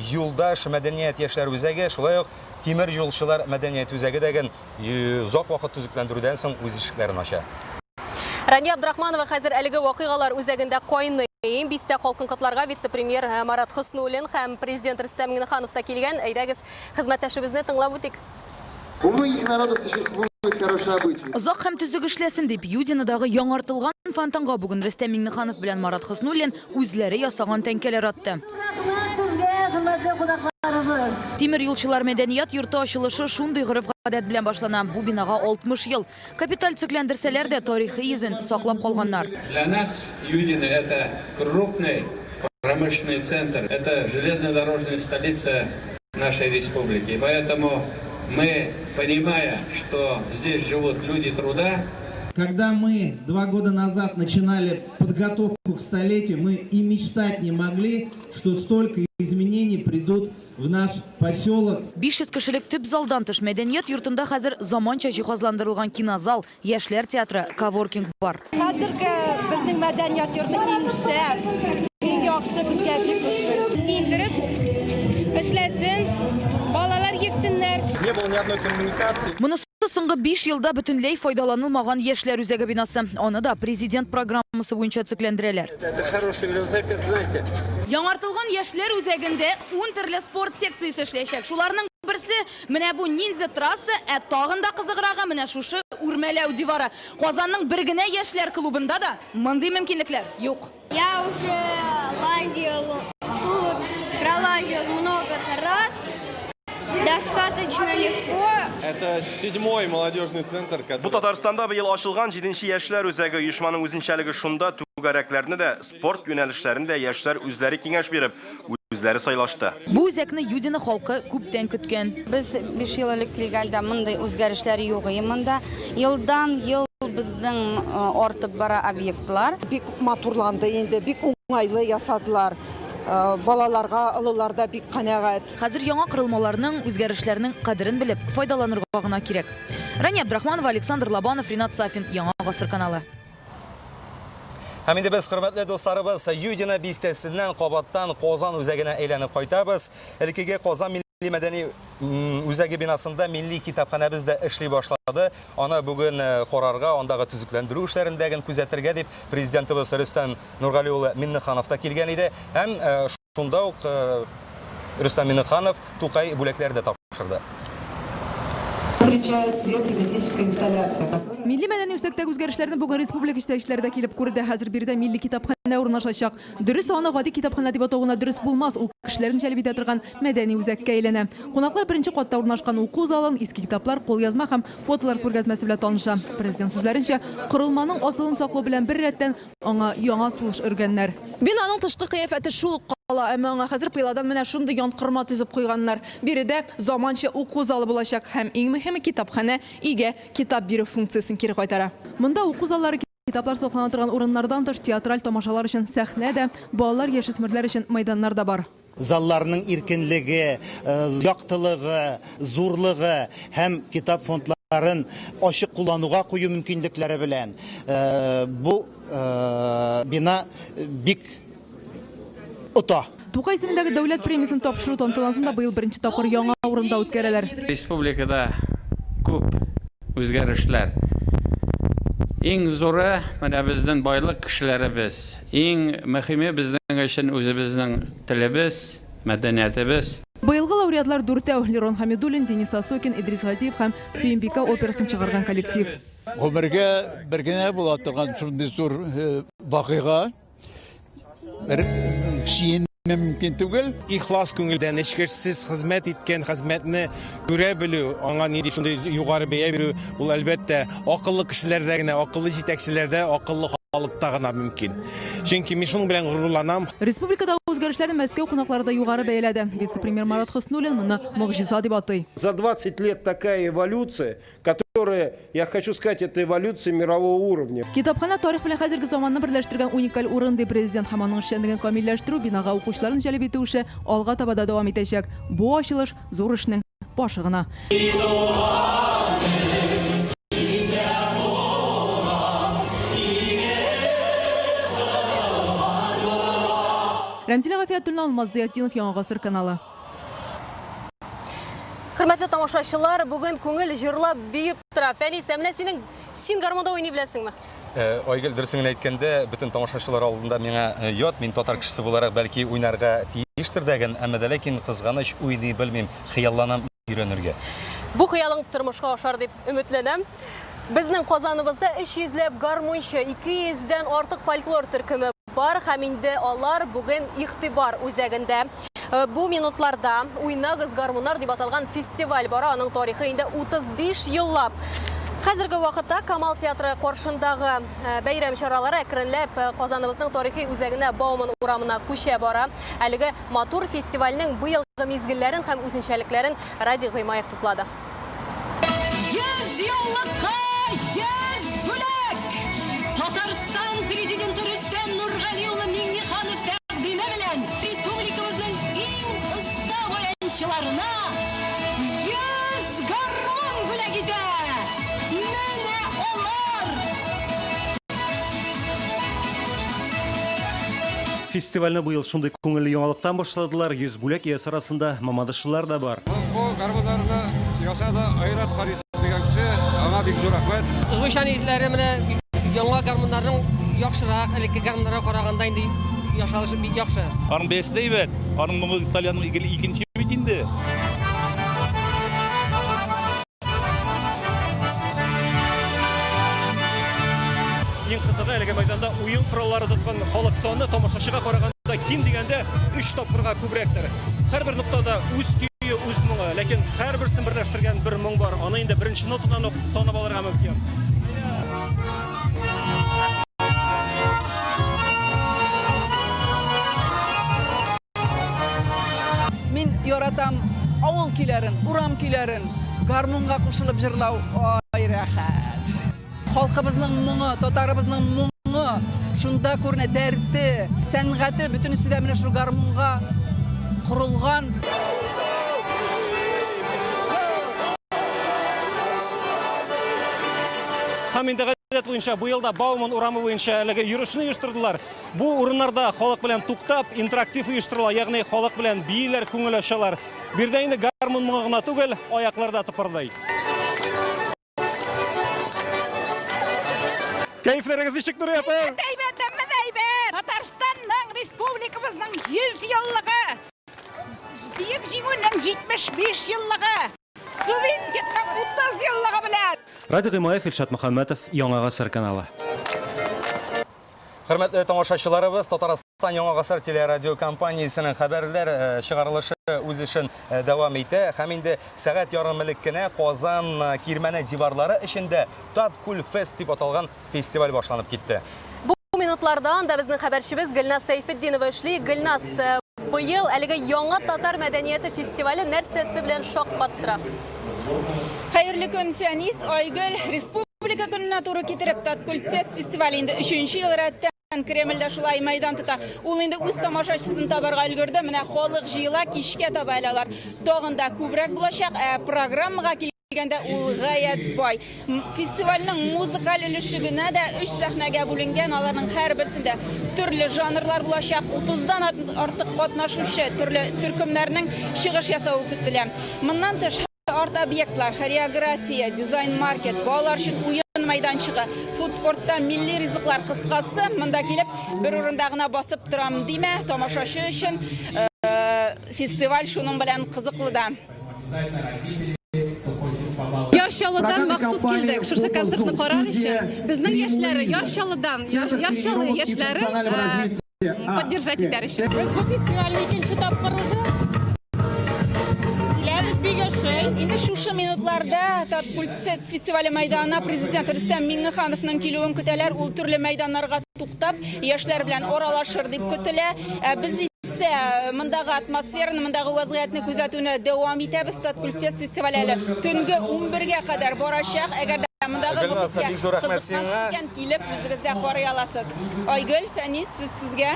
Юлдаш мәдәният яшьләр үзәге, шулай ук Тимер юлчылар мәдәният үзәге дәген озак вакыт төзекләндерүдән соң үз ишекләрен ача. Рания Абдрахманова хәзер әлеге вакыйгалар үзәгендә кайный. Бистә халкын котларга вице-премьер э, Марат Хөснуллин һәм президент Рөстәм Миңнеханов та килгән. Әйдәгез, хезмәттәшебезне тыңлап үтик. У многих народов существует хороший обычай. Озак һәм төзек эшләсен дип, Юдинодагы яңартылган фонтанга бүген Рөстәм Миңнеханов белән Марат Хөснуллин үзләре ясаган тәңкәләр атты. Сезгә, хөрмәтле кунакларыбыз. Тимер юлчылар мәдәният йорты ачылышы шундый гореф-гадәт белән башлана. Бу бинага 60 ел. Капиталь төзекләндерсәләр дә, тарихи йөзен саклап калганнар. Для нас Юдино это крупный промышленный центр, это железнодорожная столица нашей республики. Поэтому мы, понимая, что здесь живут люди труда, Когда мы два года назад начинали подготовку к столетию, мы и мечтать не могли, что столько изменений придут в наш поселок. 500 кешелек төп залдан тыш мәдәният йортында хәзер заманча җиһазландырылган кинозал, яшьләр театры, коворкинг бар. Хәзерге безнең мәдәният йорты иң шәп, иң яхшы безгә бик ошый. Сөендереп эшләсен, балалар йөрсеннәр. Не было ни одной коммуникации. Монысы соңгы 5 елда бөтенләй файдаланылмаган яшьләр үзәге бинасы. Аны да президент программасы буенча төзекләндерәләр. Это хороший велосипед, знаете. Яңартылган яшьләр үзәгендә 10 төрле спорт секциясе эшләячәк. Шуларның берсе менә бу ниндзя трасса, ә тагын да кызыграгы менә шушы үрмәләү дивары. Казанның бер генә яшьләр клубында да мондый мөмкинлекләр юк. Я уже лазил тут, пролазил много трасс. Достаточно легко. Это седьмой молодежный центр, который... Бу Татарстанда быел ачылган 7 яшьләр үзәге оешманың үзенчәлеге шунда, түгәрәкләрне дә, спорт юнәлешләрен дә яшьләр үзләре киңәш биреп, үзләре сайлашты. Бу үзәкне Юдино халкы күптән көткән. Без 5 ел элек килгәндә мондый үзгәрешләр юк иде монда. Елдан ел безнең э, артып бара объектлар. Бик матурланды инде, бик уңайлы ясадылар. Э, Балаларга, олылар да бик канәгать. Хәзер яңа корылмаларның, үзгәрешләрнең кадерен белеп, файдаланырга гына кирәк. Рания Абдрахманова, Александр Лобанов, Ринат Сафин, Яңа Гасыр каналы. Һәм инде без, хөрмәтле дусларыбыз, Юдино бистәсеннән кабаттан Казан үзәгенә әйләнеп кайтабыз. Элеккеге Казан милли мәдәни үзәге бинасында милли китапханәбез дә эшли башлады. Аны бүген э, карарга, андагы төзекләндерү эшләрен дә күзәтергә дип президентыбыз Рөстәм Нургали улы Миңнеханов та килгән иде. Һәм э, шунда ук э, Рөстәм Миңнеханов Тукай бүләкләре дә тапшырды. Встречает свет электрическая инсталляция, которая... Милли мәдәни үзәктәге үзгәрешләрне бүген республика җитәкчеләре дә килеп күрде. Хәзер биредә милли китапханә урнашачак. Дөрес, аны гади китапханә дип атау гына дөрес булмас. Ул кешеләрне җәлеп итә торган мәдәни үзәккә әйләнә. Кунаклар беренче катта урнашкан уку залын, иске китаплар, кулъязма һәм фотолар күргәзмәсе белән таныша. Президент сүзләренчә, корылманың асылын саклау белән бер рәттән аңа яңа сулыш өргәннәр. Бинаның тышкы кыяфәте шул ук кала, әмма аңа хәзер пыяладан менә шундый янкорма төзеп куйганнар. Биредә заманча уку залы булачак һәм иң мөһиме китапханә өйгә китап бирү функциясен кире кайтара. Монда уку заллары китаплар саклана торган урыннардан тыш театраль тамашалар өчен сәхнә дә, балалар, яшүсмерләр өчен мәйданнар да бар. Залларның иркенлеге, э, яктылыгы, зурлыгы һәм китап фондларын ачык куллануга кую мөмкинлекләре белән э, бу э, бина бик ота. Тукай исемендәге дәүләт премиясен тапшыру тантанасын да быел беренче тапкыр яңа урында үткәрәләр. Республикада күп үзгәрешләр. Иң зуры менә безнең байлык кешеләребез. Иң мөһиме безнең өчен үзебезнең телебез, мәдәниятебез. Быелгы лауреатлар дүртәү, Лерон Хәмидуллин, Денис Осокин, Идрис Газиев һәм Сөембикә операсын чыгарган коллектив. Гомергә бер генә була торган шундый зур вакыйга. Бер сөенмәү мөмкин түгел. Ихлас күңелдән эчкерсез хезмәт иткән хезмәтне күрә белү, аңа нинди шундый югары бәя бирү, ул әлбәттә акыллы кешеләрдә генә, акыллы җитәкчеләрдә, акыллы халыкта гына мөмкин. Чөнки мин шуның белән горурланам. Республикадагы үзгәрешләрне Мәскәү кунаклары да югары бәяләде. Вице-премьер Марат Хөснуллин моны могҗиза дип атый. За 20 лет такая эволюция, которая, я хочу сказать, это эволюция мирового уровня. Китапханә тарих белән хәзерге заманны берләштергән уникаль урын, ди президент һәм аның эшчәнлеген камилләштерү, бинага укучыларын җәлеп итү эше алга таба да дәвам итәчәк. Бу ачылыш зур эшнең башы гына. Рәмзилә Гафиятуллина, Алмаз Зыятдинов, Яңа Гасыр каналы. Хөрмәтле тамашачылар, бүген күңел җырлап биеп тора. Фәнис, ә менә синең син гармунда уйный беләсеңме? Э, Айгөл, дөресен генә әйткәндә, бөтен тамашачылар алдында миңа э, ят, мин татар кешесе буларак бәлки уйнарга тиештер дәген, әмма дә ләкин кызганыч уйный белмим, хыялланам өйрәнергә. Бу хыялың тормышка ашар дип өметләнәм. Безнең Казаныбызда 300 ләп гармунчы, 200 дән артык фольклор төркеме бар һәм инде алар бүген игътибар үзәгендә. Э, бу минутларда Уйнагыз гармуннар дип аталган фестиваль бара, аның тарихы инде 35 еллап. Хәзерге вакытта Камал театры каршындагы э, бәйрәм чаралары әкренләп э, Казаныбызның тарихи үзәгенә Бауман урамына күчә бара. Әлеге матур фестивальнең быелгы мизгелләрен һәм үзенчәлекләрен Радик Гыймаев туплады. 100 еллыкка 100 бүләк! Татарстан Президенты Рөстәм Нургали улы Миңнеханов тәкъдиме белән республикабызның иң оста баянчыларына 100 гармун бүләк итә! Менә алар! Фестивальне быел шундый күңелле яңалыктан башладылар. 100 бүләк иясе арасында мамадышлылар да бар. Бу гармуннарны ясады Айрат Харисов дигән кеше, аңа бик зур рәхмәт. Звучаниеләре менә яңа гармуннарның яхшырак, элекке гармуннарга караганда инде ясалышы бик яхшы. Аның бәясе дә әйбәт. Аның моңы итальянның икенче бит инде. Иң кызыгы әлеге мәйданда уен кораллары тоткан халык саны тамашачыга караганда ким дигәндә 3 тапкырга күбрәктер. Һәрбер ноктада үз көе, үз моңы, ләкин һәрберсен берләштергән бер моң бар. Аны инде беренче нотадан ук танып алырга мөмкин. Мин яратам авыл көйләрен, урам көйләрен, гармунга кушылып җырлау, ай рәхәт. Халкыбызның моңы, татарыбызның моңы шунда күренә, дәрте, сәнгате бөтенесе дә менә шул гармунга корылган. Һәм инде гадәт буенча быел да Бауман урамы буенча әлеге йөрешне оештырдылар. Бу урыннарда халык белән туктап, интерактив оештырыла, ягъни халык белән бииләр, күңел ачалар. Биредә инде гармун моңы гына түгел, аяклар да тыпырдый. Кәефләрегез ничек, Нурия апа? Әйбәт, әйбәт, әмма дә әйбәт. Татарстанның, республикабызның 100 еллыгы, Бөек Җиңүнең 75 еллыгы, Суверенитетның 30 еллыгы белән! Радик Гыймаев, Илшат Мөхәммәтов, Яңа Гасыр каналы. Хөрмәтле тамашачыларыбыз, Татарстан Яңа Гасыр телерадиокомпаниясенең хәбәрләр э, чыгарылышы үз эшен э, дәвам итә. Һәм инде сәгать ярым элек кенә Казан э, кирмәне диварлары эчендә Таткүл фест дип аталган фестиваль башланып китте. Бу минутларда анда безнең хәбәрчебез Гөлназ Сәйфетдинова эшли. Гөлназ, быел әлеге яңа татар мәдәнияте фестивале нәрсәсе белән шаккаттыра? Хәерле көн, Фәнис, Айгөл. Республика көненә туры китереп, Таткультфест фестивале инде өченче ел рәттән Кремльдә шулай мәйдан тота. Ул инде үз тамашачысын табарга өлгерде. Менә халык җыела, кичкә таба әле алар тагын да күбрәк булачак. Ә программага кил килгәндә ул гаять бай. Фестивальнең музыкаль өлеше генә дә өч сәхнәгә бүленгән, аларның һәрберсендә төрле жанрлар булачак, утыздан артык катнашучы төрле төркемнәрнең чыгыш ясавы көтелә. Моннан тыш, арт-объектлар, хореография, дизайн-маркет, балалар өчен уен мәйданчыгы, фудкортта милли ризыклар, кыскасы, монда килеп, бер урында гына басып торам димә, тамашачы өчен фестиваль шуның белән кызыклы да. Яр Чаллыдан махсус килдек, шушы концертны карар өчен. Безнең яшьләр Яр Чаллыдан, Яр Чаллы яшьләре поддержать итәр өчен. Без бу фестивальне икенче тапкыр уже киләбез, бик ошый. Инде шушы минутларда Таткультфест фестивале мәйданына президент Рөстәм Миңнехановның килүен көтәләр. Ул төрле мәйданнарга туктап, яшьләр белән аралашыр дип көтелә. Ә без исә мондагы атмосфераны, мондагы вазгыятьне күзәтүне дәвам итәбез. Таткультфест фестивале әле төнге 11гә кадәр барачак. Әгәр дә мондагы Гөлназ, мохиткә бик зур рәхмәт кызыксагыз сиңа. икән, килеп үзегез дә карый аласыз. Айгөл, Фәнис, сүз сезгә.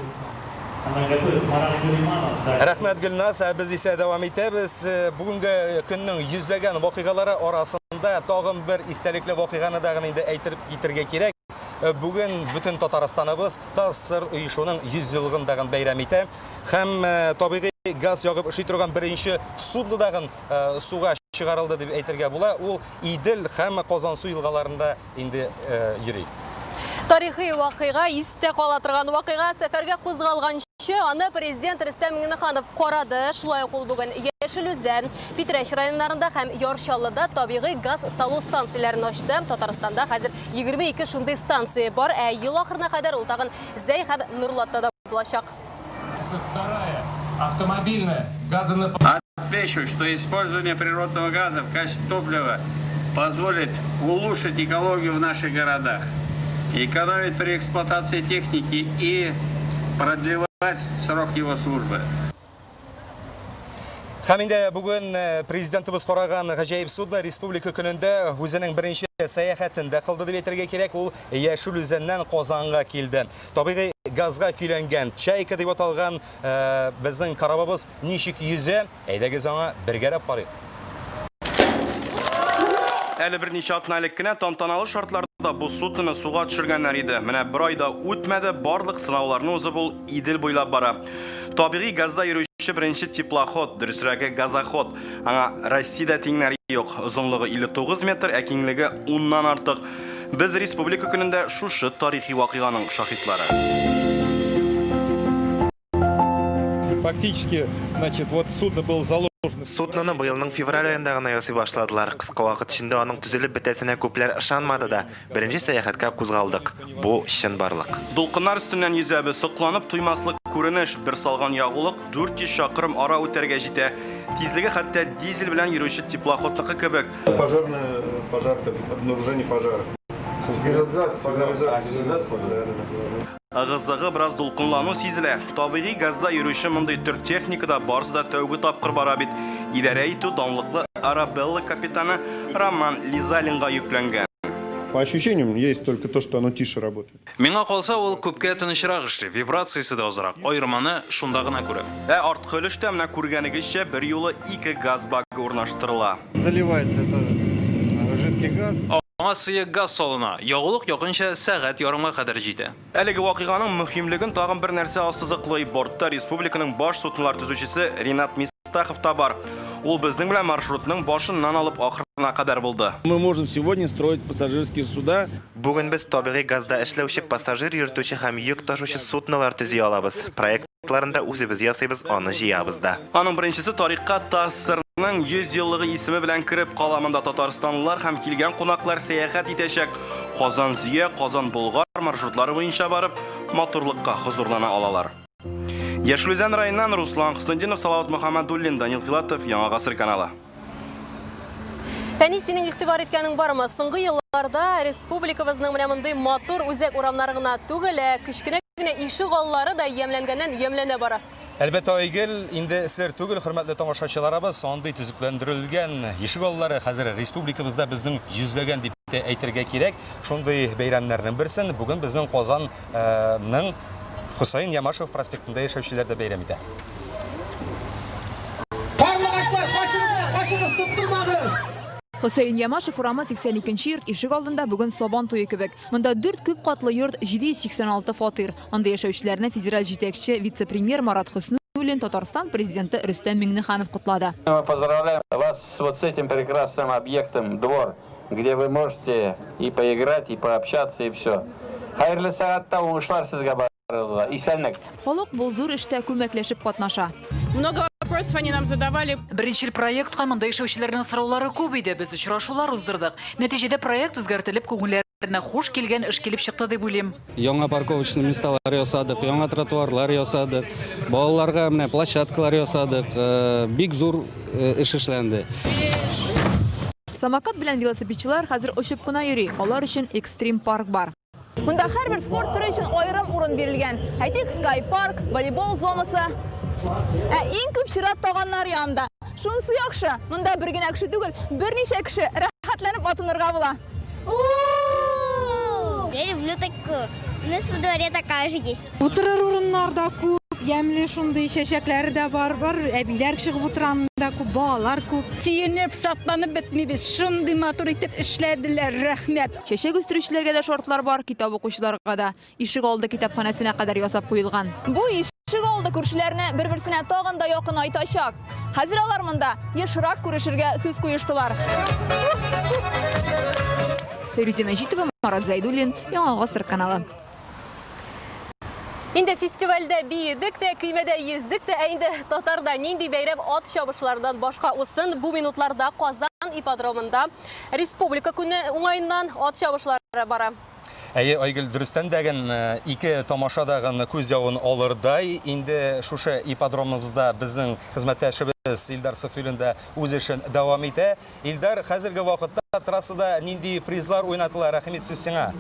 Рәхмәт, Гөлназ. Ә без исә дәвам итәбез. Бүгенге көннең йөзләгән вакыйгалары арасында тагын бер истәлекле вакыйганы да гына инде әйтеп китергә кирәк. Бүген бөтен Татарстаныбыз ТАССР оешуның 100 еллыгын тагын бәйрәм итә. Һәм табигый газ ягып эшли торган беренче судно тагын суга чыгарылды дип әйтергә була. Ул Идел һәм Казансу елгаларында инде йөри. Тарихи вакыйга, истә кала торган вакыйга, сәфәргә кузгалганчы аны президент Рөстәм Миңнеханов карады. Шулай ук ул бүген Яшел Үзән, Питрәч районнарында һәм Яр Чаллыда табигый газ салу станцияләрен ачты. Татарстанда хәзер 22 шундый станция бар, ә ел ахырына кадәр ул тагын Зәй һәм Нурлатта да булачак. Вторая автомобильная Отмечу, что использование природного газа в качестве топлива позволит улучшить экологию в наших городах, экономить при эксплуатации техники и продлевать срок его службы. Һәм инде бүген президентыбыз караган гаҗәеп судно Республика көнендә үзенең беренче сәяхәтен дә кылды дип әйтергә кирәк. Ул Яшел Үзәннән Казанга килде. Табигый газга көйләнгән Чайка дип аталган безнең корабыбыз ничек йөзә? Әйдәгез аңа бергәләп карыйк. Әле берничә атна элек кенә тантаналы шартларда бу судноны суга төшергәннәр иде. Менә бер ай да үтмәде, барлык сынауларны узып ул Идел буйлап бара. Табигый газда йөрүче беренче теплоход, дөресрәге газоход. Аңа Россиядә тиңнәр юк. Озынлыгы 59 метр, ә киңлеге уннан артык. Без Республика көнендә шушы тарихи вакыйганың шаһитлары. Фактически, значит, вот судно было заложено. Судноны быелның февраль аенда гына ясый башладылар. Кыска вакыт эчендә аның төзелеп бетәсенә күпләр ышанмады да. Беренче сәяхәткә кузгалдык. Бу, чынбарлык. Дулкыннар өстеннән йөзәбез. Сокланып туймаслык күренеш. Бер салган ягулык 400 чакрым ара үтәргә җитә. Тизлеге хәтта дизель белән йөрүче теплоходныкы кебек. Пожарная, пожар, обнаружение пожара. Сигнализация, сигнализация, да, да. Ыгы-зыгы, бераз дулкынлану сизелә. Табигый газда йөрүче мондый төр техникада барысы да тәүге тапкыр бара бит. Идарә итү данлыклы Арабелла капитаны Роман Лизалинга йөкләнгән. По ощущениям, есть только то, что оно тише работает. Миңа калса, ул күпкә тынычрак эшли, вибрациясе дә азрак. Аерманы шунда гына күрәм. Ә арткы өлештә, менә күргәнегезчә, берьюлы ике газ багы урнаштырыла. Заливается это жидкий газ. Аңа сыек газ салына. Ягулык якынча сәгать ярымга кадәр җитә. Әлеге вакыйганың мөһимлеген тагын бер нәрсә ассызыклый, бортта республиканың баш суднолар төзүчесе Ринат Мистахов та бар. Ул безнең белән маршрутның башыннан алып ахырына кадәр булды. Мы можем сегодня строить пассажирские суда. Бүген без табигый газда эшләүче пассажир йөртүче һәм йөк ташучы суднолар төзи алабыз. Проект Ларын да үзебез ясыйбыз, аны җыябыз да. Аның беренчесе тарихка ТАССРның 100 еллыгы исеме белән кереп кала. Монда татарстанлылар һәм килгән кунаклар сәяхәт итәчәк. Казан-Зөя, Казан-Болгар маршрутлары буенча барып, матурлыкка хозурлана алалар. Яшел Үзән районыннан Руслан Хөснетдинов, Салават Мөхәммәдуллин, Данил Филатов, Яңа Гасыр каналы. Фәнис, синең игътибар иткәнең бармы? Соңгы елларда республикабызның менә мондый матур үзәк урамнары гына түгел, ә кечкенә генә ишек аллары да ямьләнгәннән ямьләнә бара. Әлбәттә, Айгөл, инде сер түгел, хөрмәтле тамашачыларыбыз, андый төзекләндерелгән ишек аллары хәзер республикабызда безнең йөзләгән дип тә әйтергә кирәк. Шундый бәйрәмнәрнең берсен бүген безнең Казанның Хөсәен Ямашев проспектында яшәүчеләр дә бәйрәм итә. Карлыгачлар, кашыгыз, кашыгыз, тоттырмагыз! Хөсәен Ямашев урамы 82 нче йорт ишек алдында бүген Сабан туе кебек. Монда дүрт күп катлы йорт, 786 фатир. Анда яшәүчеләрне федераль җитәкче, вице-премьер Марат Хөснуллин, Татарстан Президенты Рөстәм Миңнеханов котлады. Мы поздравляем вас с вот с этим прекрасным объектом «Двор», где вы можете и поиграть, и пообщаться, и все. Хәерле сәгатьтә уңышлар сезгә барыгызга. Исәнлек! Халык бу зур эштә күмәкләшеп катнаша. Много вопросов они нам задавали. Беренчел проектка монда яшәүчеләрнең сораулары күп иде. Без очрашулар уздырдык. Нәтиҗәдә проект үзгәртелеп, күңелләренә хуш килгән эш килеп чыкты дип уйлыйм. Яңа парковочный месталар ясадык, яңа тротуарлар ясадык, балаларга менә площадкалар ясадык. Э, бик зур э, эш эшләнде. Самокат белән велосипедчылар хәзер очып кына йөри. Алар өчен экстрим парк бар. Монда һәрбер спорт төре өчен аерым урын бирелгән. Әйтик, скай парк, волейбол зонасы. Ә иң күп чират таганнар янында. Шунысы яхшы, монда бер генә кеше түгел, берничә кеше рәхәтләнеп атынырга була. Я люблю такую. У нас во дворе такая же есть. Утырыр урыннар да күп, ямьле шундый чәчәкләре дә бар, бар әбиләр чыгып утыра монда күп, балалар күп. Сөенеп, шатланып бетмибез. Шундый матур итеп эшләделәр, рәхмәт. Чәчәк үстерүчеләргә дә шартлар бар, китап укучыларга да. Ишегалды китапханәсенә кадәр ясап куелган. Бу ишегалды күршеләрне бер-берсенә тагын да якынайтачак. Хәзер алар монда ешрак күрешергә сүз куештылар. Фәйрүзә Мәҗитова, Марат Зәйдуллин, Яңа Гасыр каналы. Инде фестивальдә биедек тә, көймәдә йөздек тә, ә инде татарда нинди бәйрәм ат чабышлардан башка узсын. Бу минутларда Казан ипподромында Республика көне уңаеннан ат чабышлары бара. Әйе, Айгөл, дөрестән дә ген э, ике тамаша да гын күз явын алырдай. Инде шушы ипподромыбызда безнең хезмәттәшебез Илдар Софилин да үз эшен дәвам итә. Илдар, хәзерге вакытта трассада нинди призлар уйнатыла? Рәхим ит, сүз сиңа.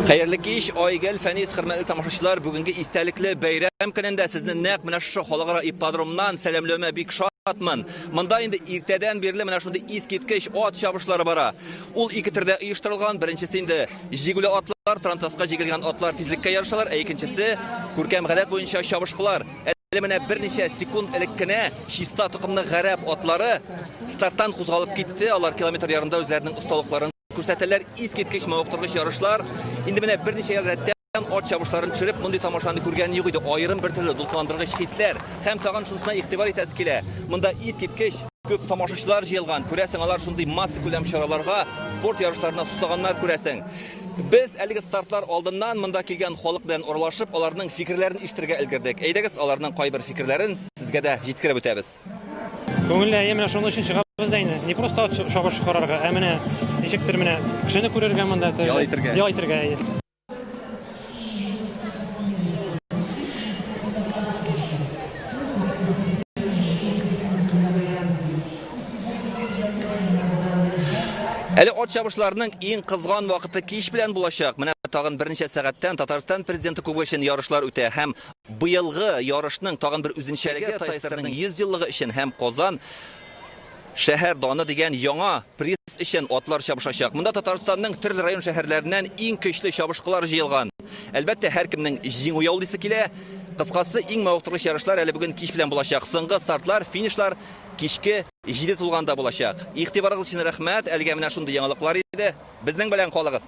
Хәерле кич, Айгөл, Фәнис, хөрмәтле тамашачылар, бүгенге истәлекле бәйрәм көнендә сезне нәкъ менә шушы халыкара ипподромнан сәламләвемә бик шатмын. Монда инде иртәдән бирле менә шундый искиткеч ат чабышлары бара. Ул ике төрдә оештырылган. Беренчесе инде җигүле атлар, трантаска җигелгән атлар тизлеккә ярышалар, ә икенчесе күркәм гадәт буенча чабышкылар. Әле менә берничә секунд элек кенә чиста токымлы гарәп атлары старттан кузгалып китте. Алар километр ярымда үзләренең осталыкларын күрсәтәләр. Искиткеч мавыктыргыч ярышлар. Инде менә берничә ел рәттән ат чабышларын төшереп, мондый тамашаны күргән юк иде. Аерым бер төрле дулкынландыргыч хисләр. Һәм тагын шунысына игътибар итәсе килә. Монда искиткеч күп тамашачылар җыелган. Күрәсең, алар шундый массакүләм чараларга, спорт ярышларына сусаганнар, күрәсең. Без әлеге стартлар алдыннан монда килгән халык белән аралашып, аларның фикерләрен ишетергә өлгердек. Әйдәгез, аларның кайбер фикерләрен сезгә дә җиткереп үтәбез. Күңелле, әйе, менә шуның өчен чыгабыз да инде. Не просто ат чабышы карарга, ә менә ничектер менә кешене күрергә монда. Ял итергә. Ял итергә, әйе. Әле ат чабышларының иң кызган вакыты кич белән булачак. Менә тагын берничә сәгатьтән Татарстан президенты кубогы өчен ярышлар үтә һәм быелгы ярышның тагын бер үзенчәлеге ТАССРның 100 еллыгы өчен һәм Казан шәһәр даны дигән яңа приз өчен атлар чабышачак. Монда Татарстанның төрле район шәһәрләреннән иң көчле чабышкылар җыелган. Әлбәттә, һәркемнең җиңү яулыйсы килә. Кыскасы, иң мавыктыргыч ярышлар әле бүген кич белән булачак. Соңгы стартлар, финишлар кичке 7 тулганда булачак. Игътибарыгыз өчен рәхмәт. Әлегә менә шундый яңалыклар иде. Безнең белән калыгыз.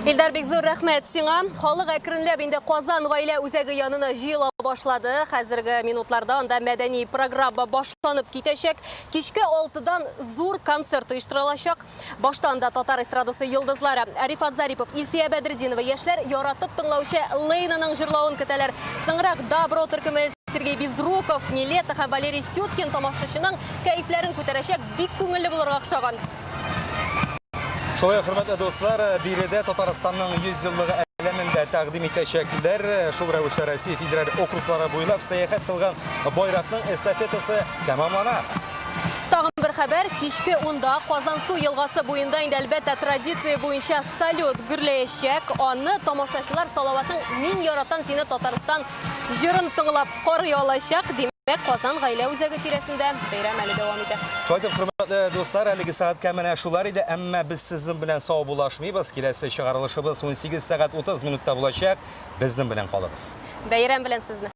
Илдар, бик зур рәхмәт сиңа. Халык әкренләп инде Казан гаилә үзәге янына җыела башлады. Хәзерге минутларда анда мәдәни программа башланып китәчәк. Кичке 6-дан зур концерт оештырылачак. Башта анда татар эстрадасы йолдызлары Рифат Зарипов, Илсөя Бәдретдинова, яшьләр яратып тыңлаучы Лейнаның җырлавын көтәләр. Соңрак Добро төркеме Сергей Безруков, Нилетто һәм Валерий Сюткин тамашачының кәефләрен күтәрәчәк. Бик күңелле булырга охшаган. Шулай ук, хөрмәтле дуслар, биредә Татарстанның 100 еллыгы әләмен дә тәкъдим итәчәкләр. Шул рәвешле Россия федераль округлары буйлап сәяхәт кылган байракның эстафетасы тәмамлана. Тагын бер хәбәр, кичке 10-да Казансу елгасы буенда инде әлбәттә традиция буенча салют гөрләячәк. Аны тамашачылар Салаватның Мин яратам сине Татарстан җырын тыңлап карый алачак. Димәк, Казан гаилә үзәге тирәсендә бәйрәм әле дәвам итә. Шулай итеп, хөрмәтле дуслар, әлеге сәгатькә менә шулар иде, әмма без сезнең белән саубуллашмыйбыз. Киләсе чыгарылышыбыз 18 сәгать 30 минутта булачак. Безнең белән калыгыз. Бәйрәм белән сезне.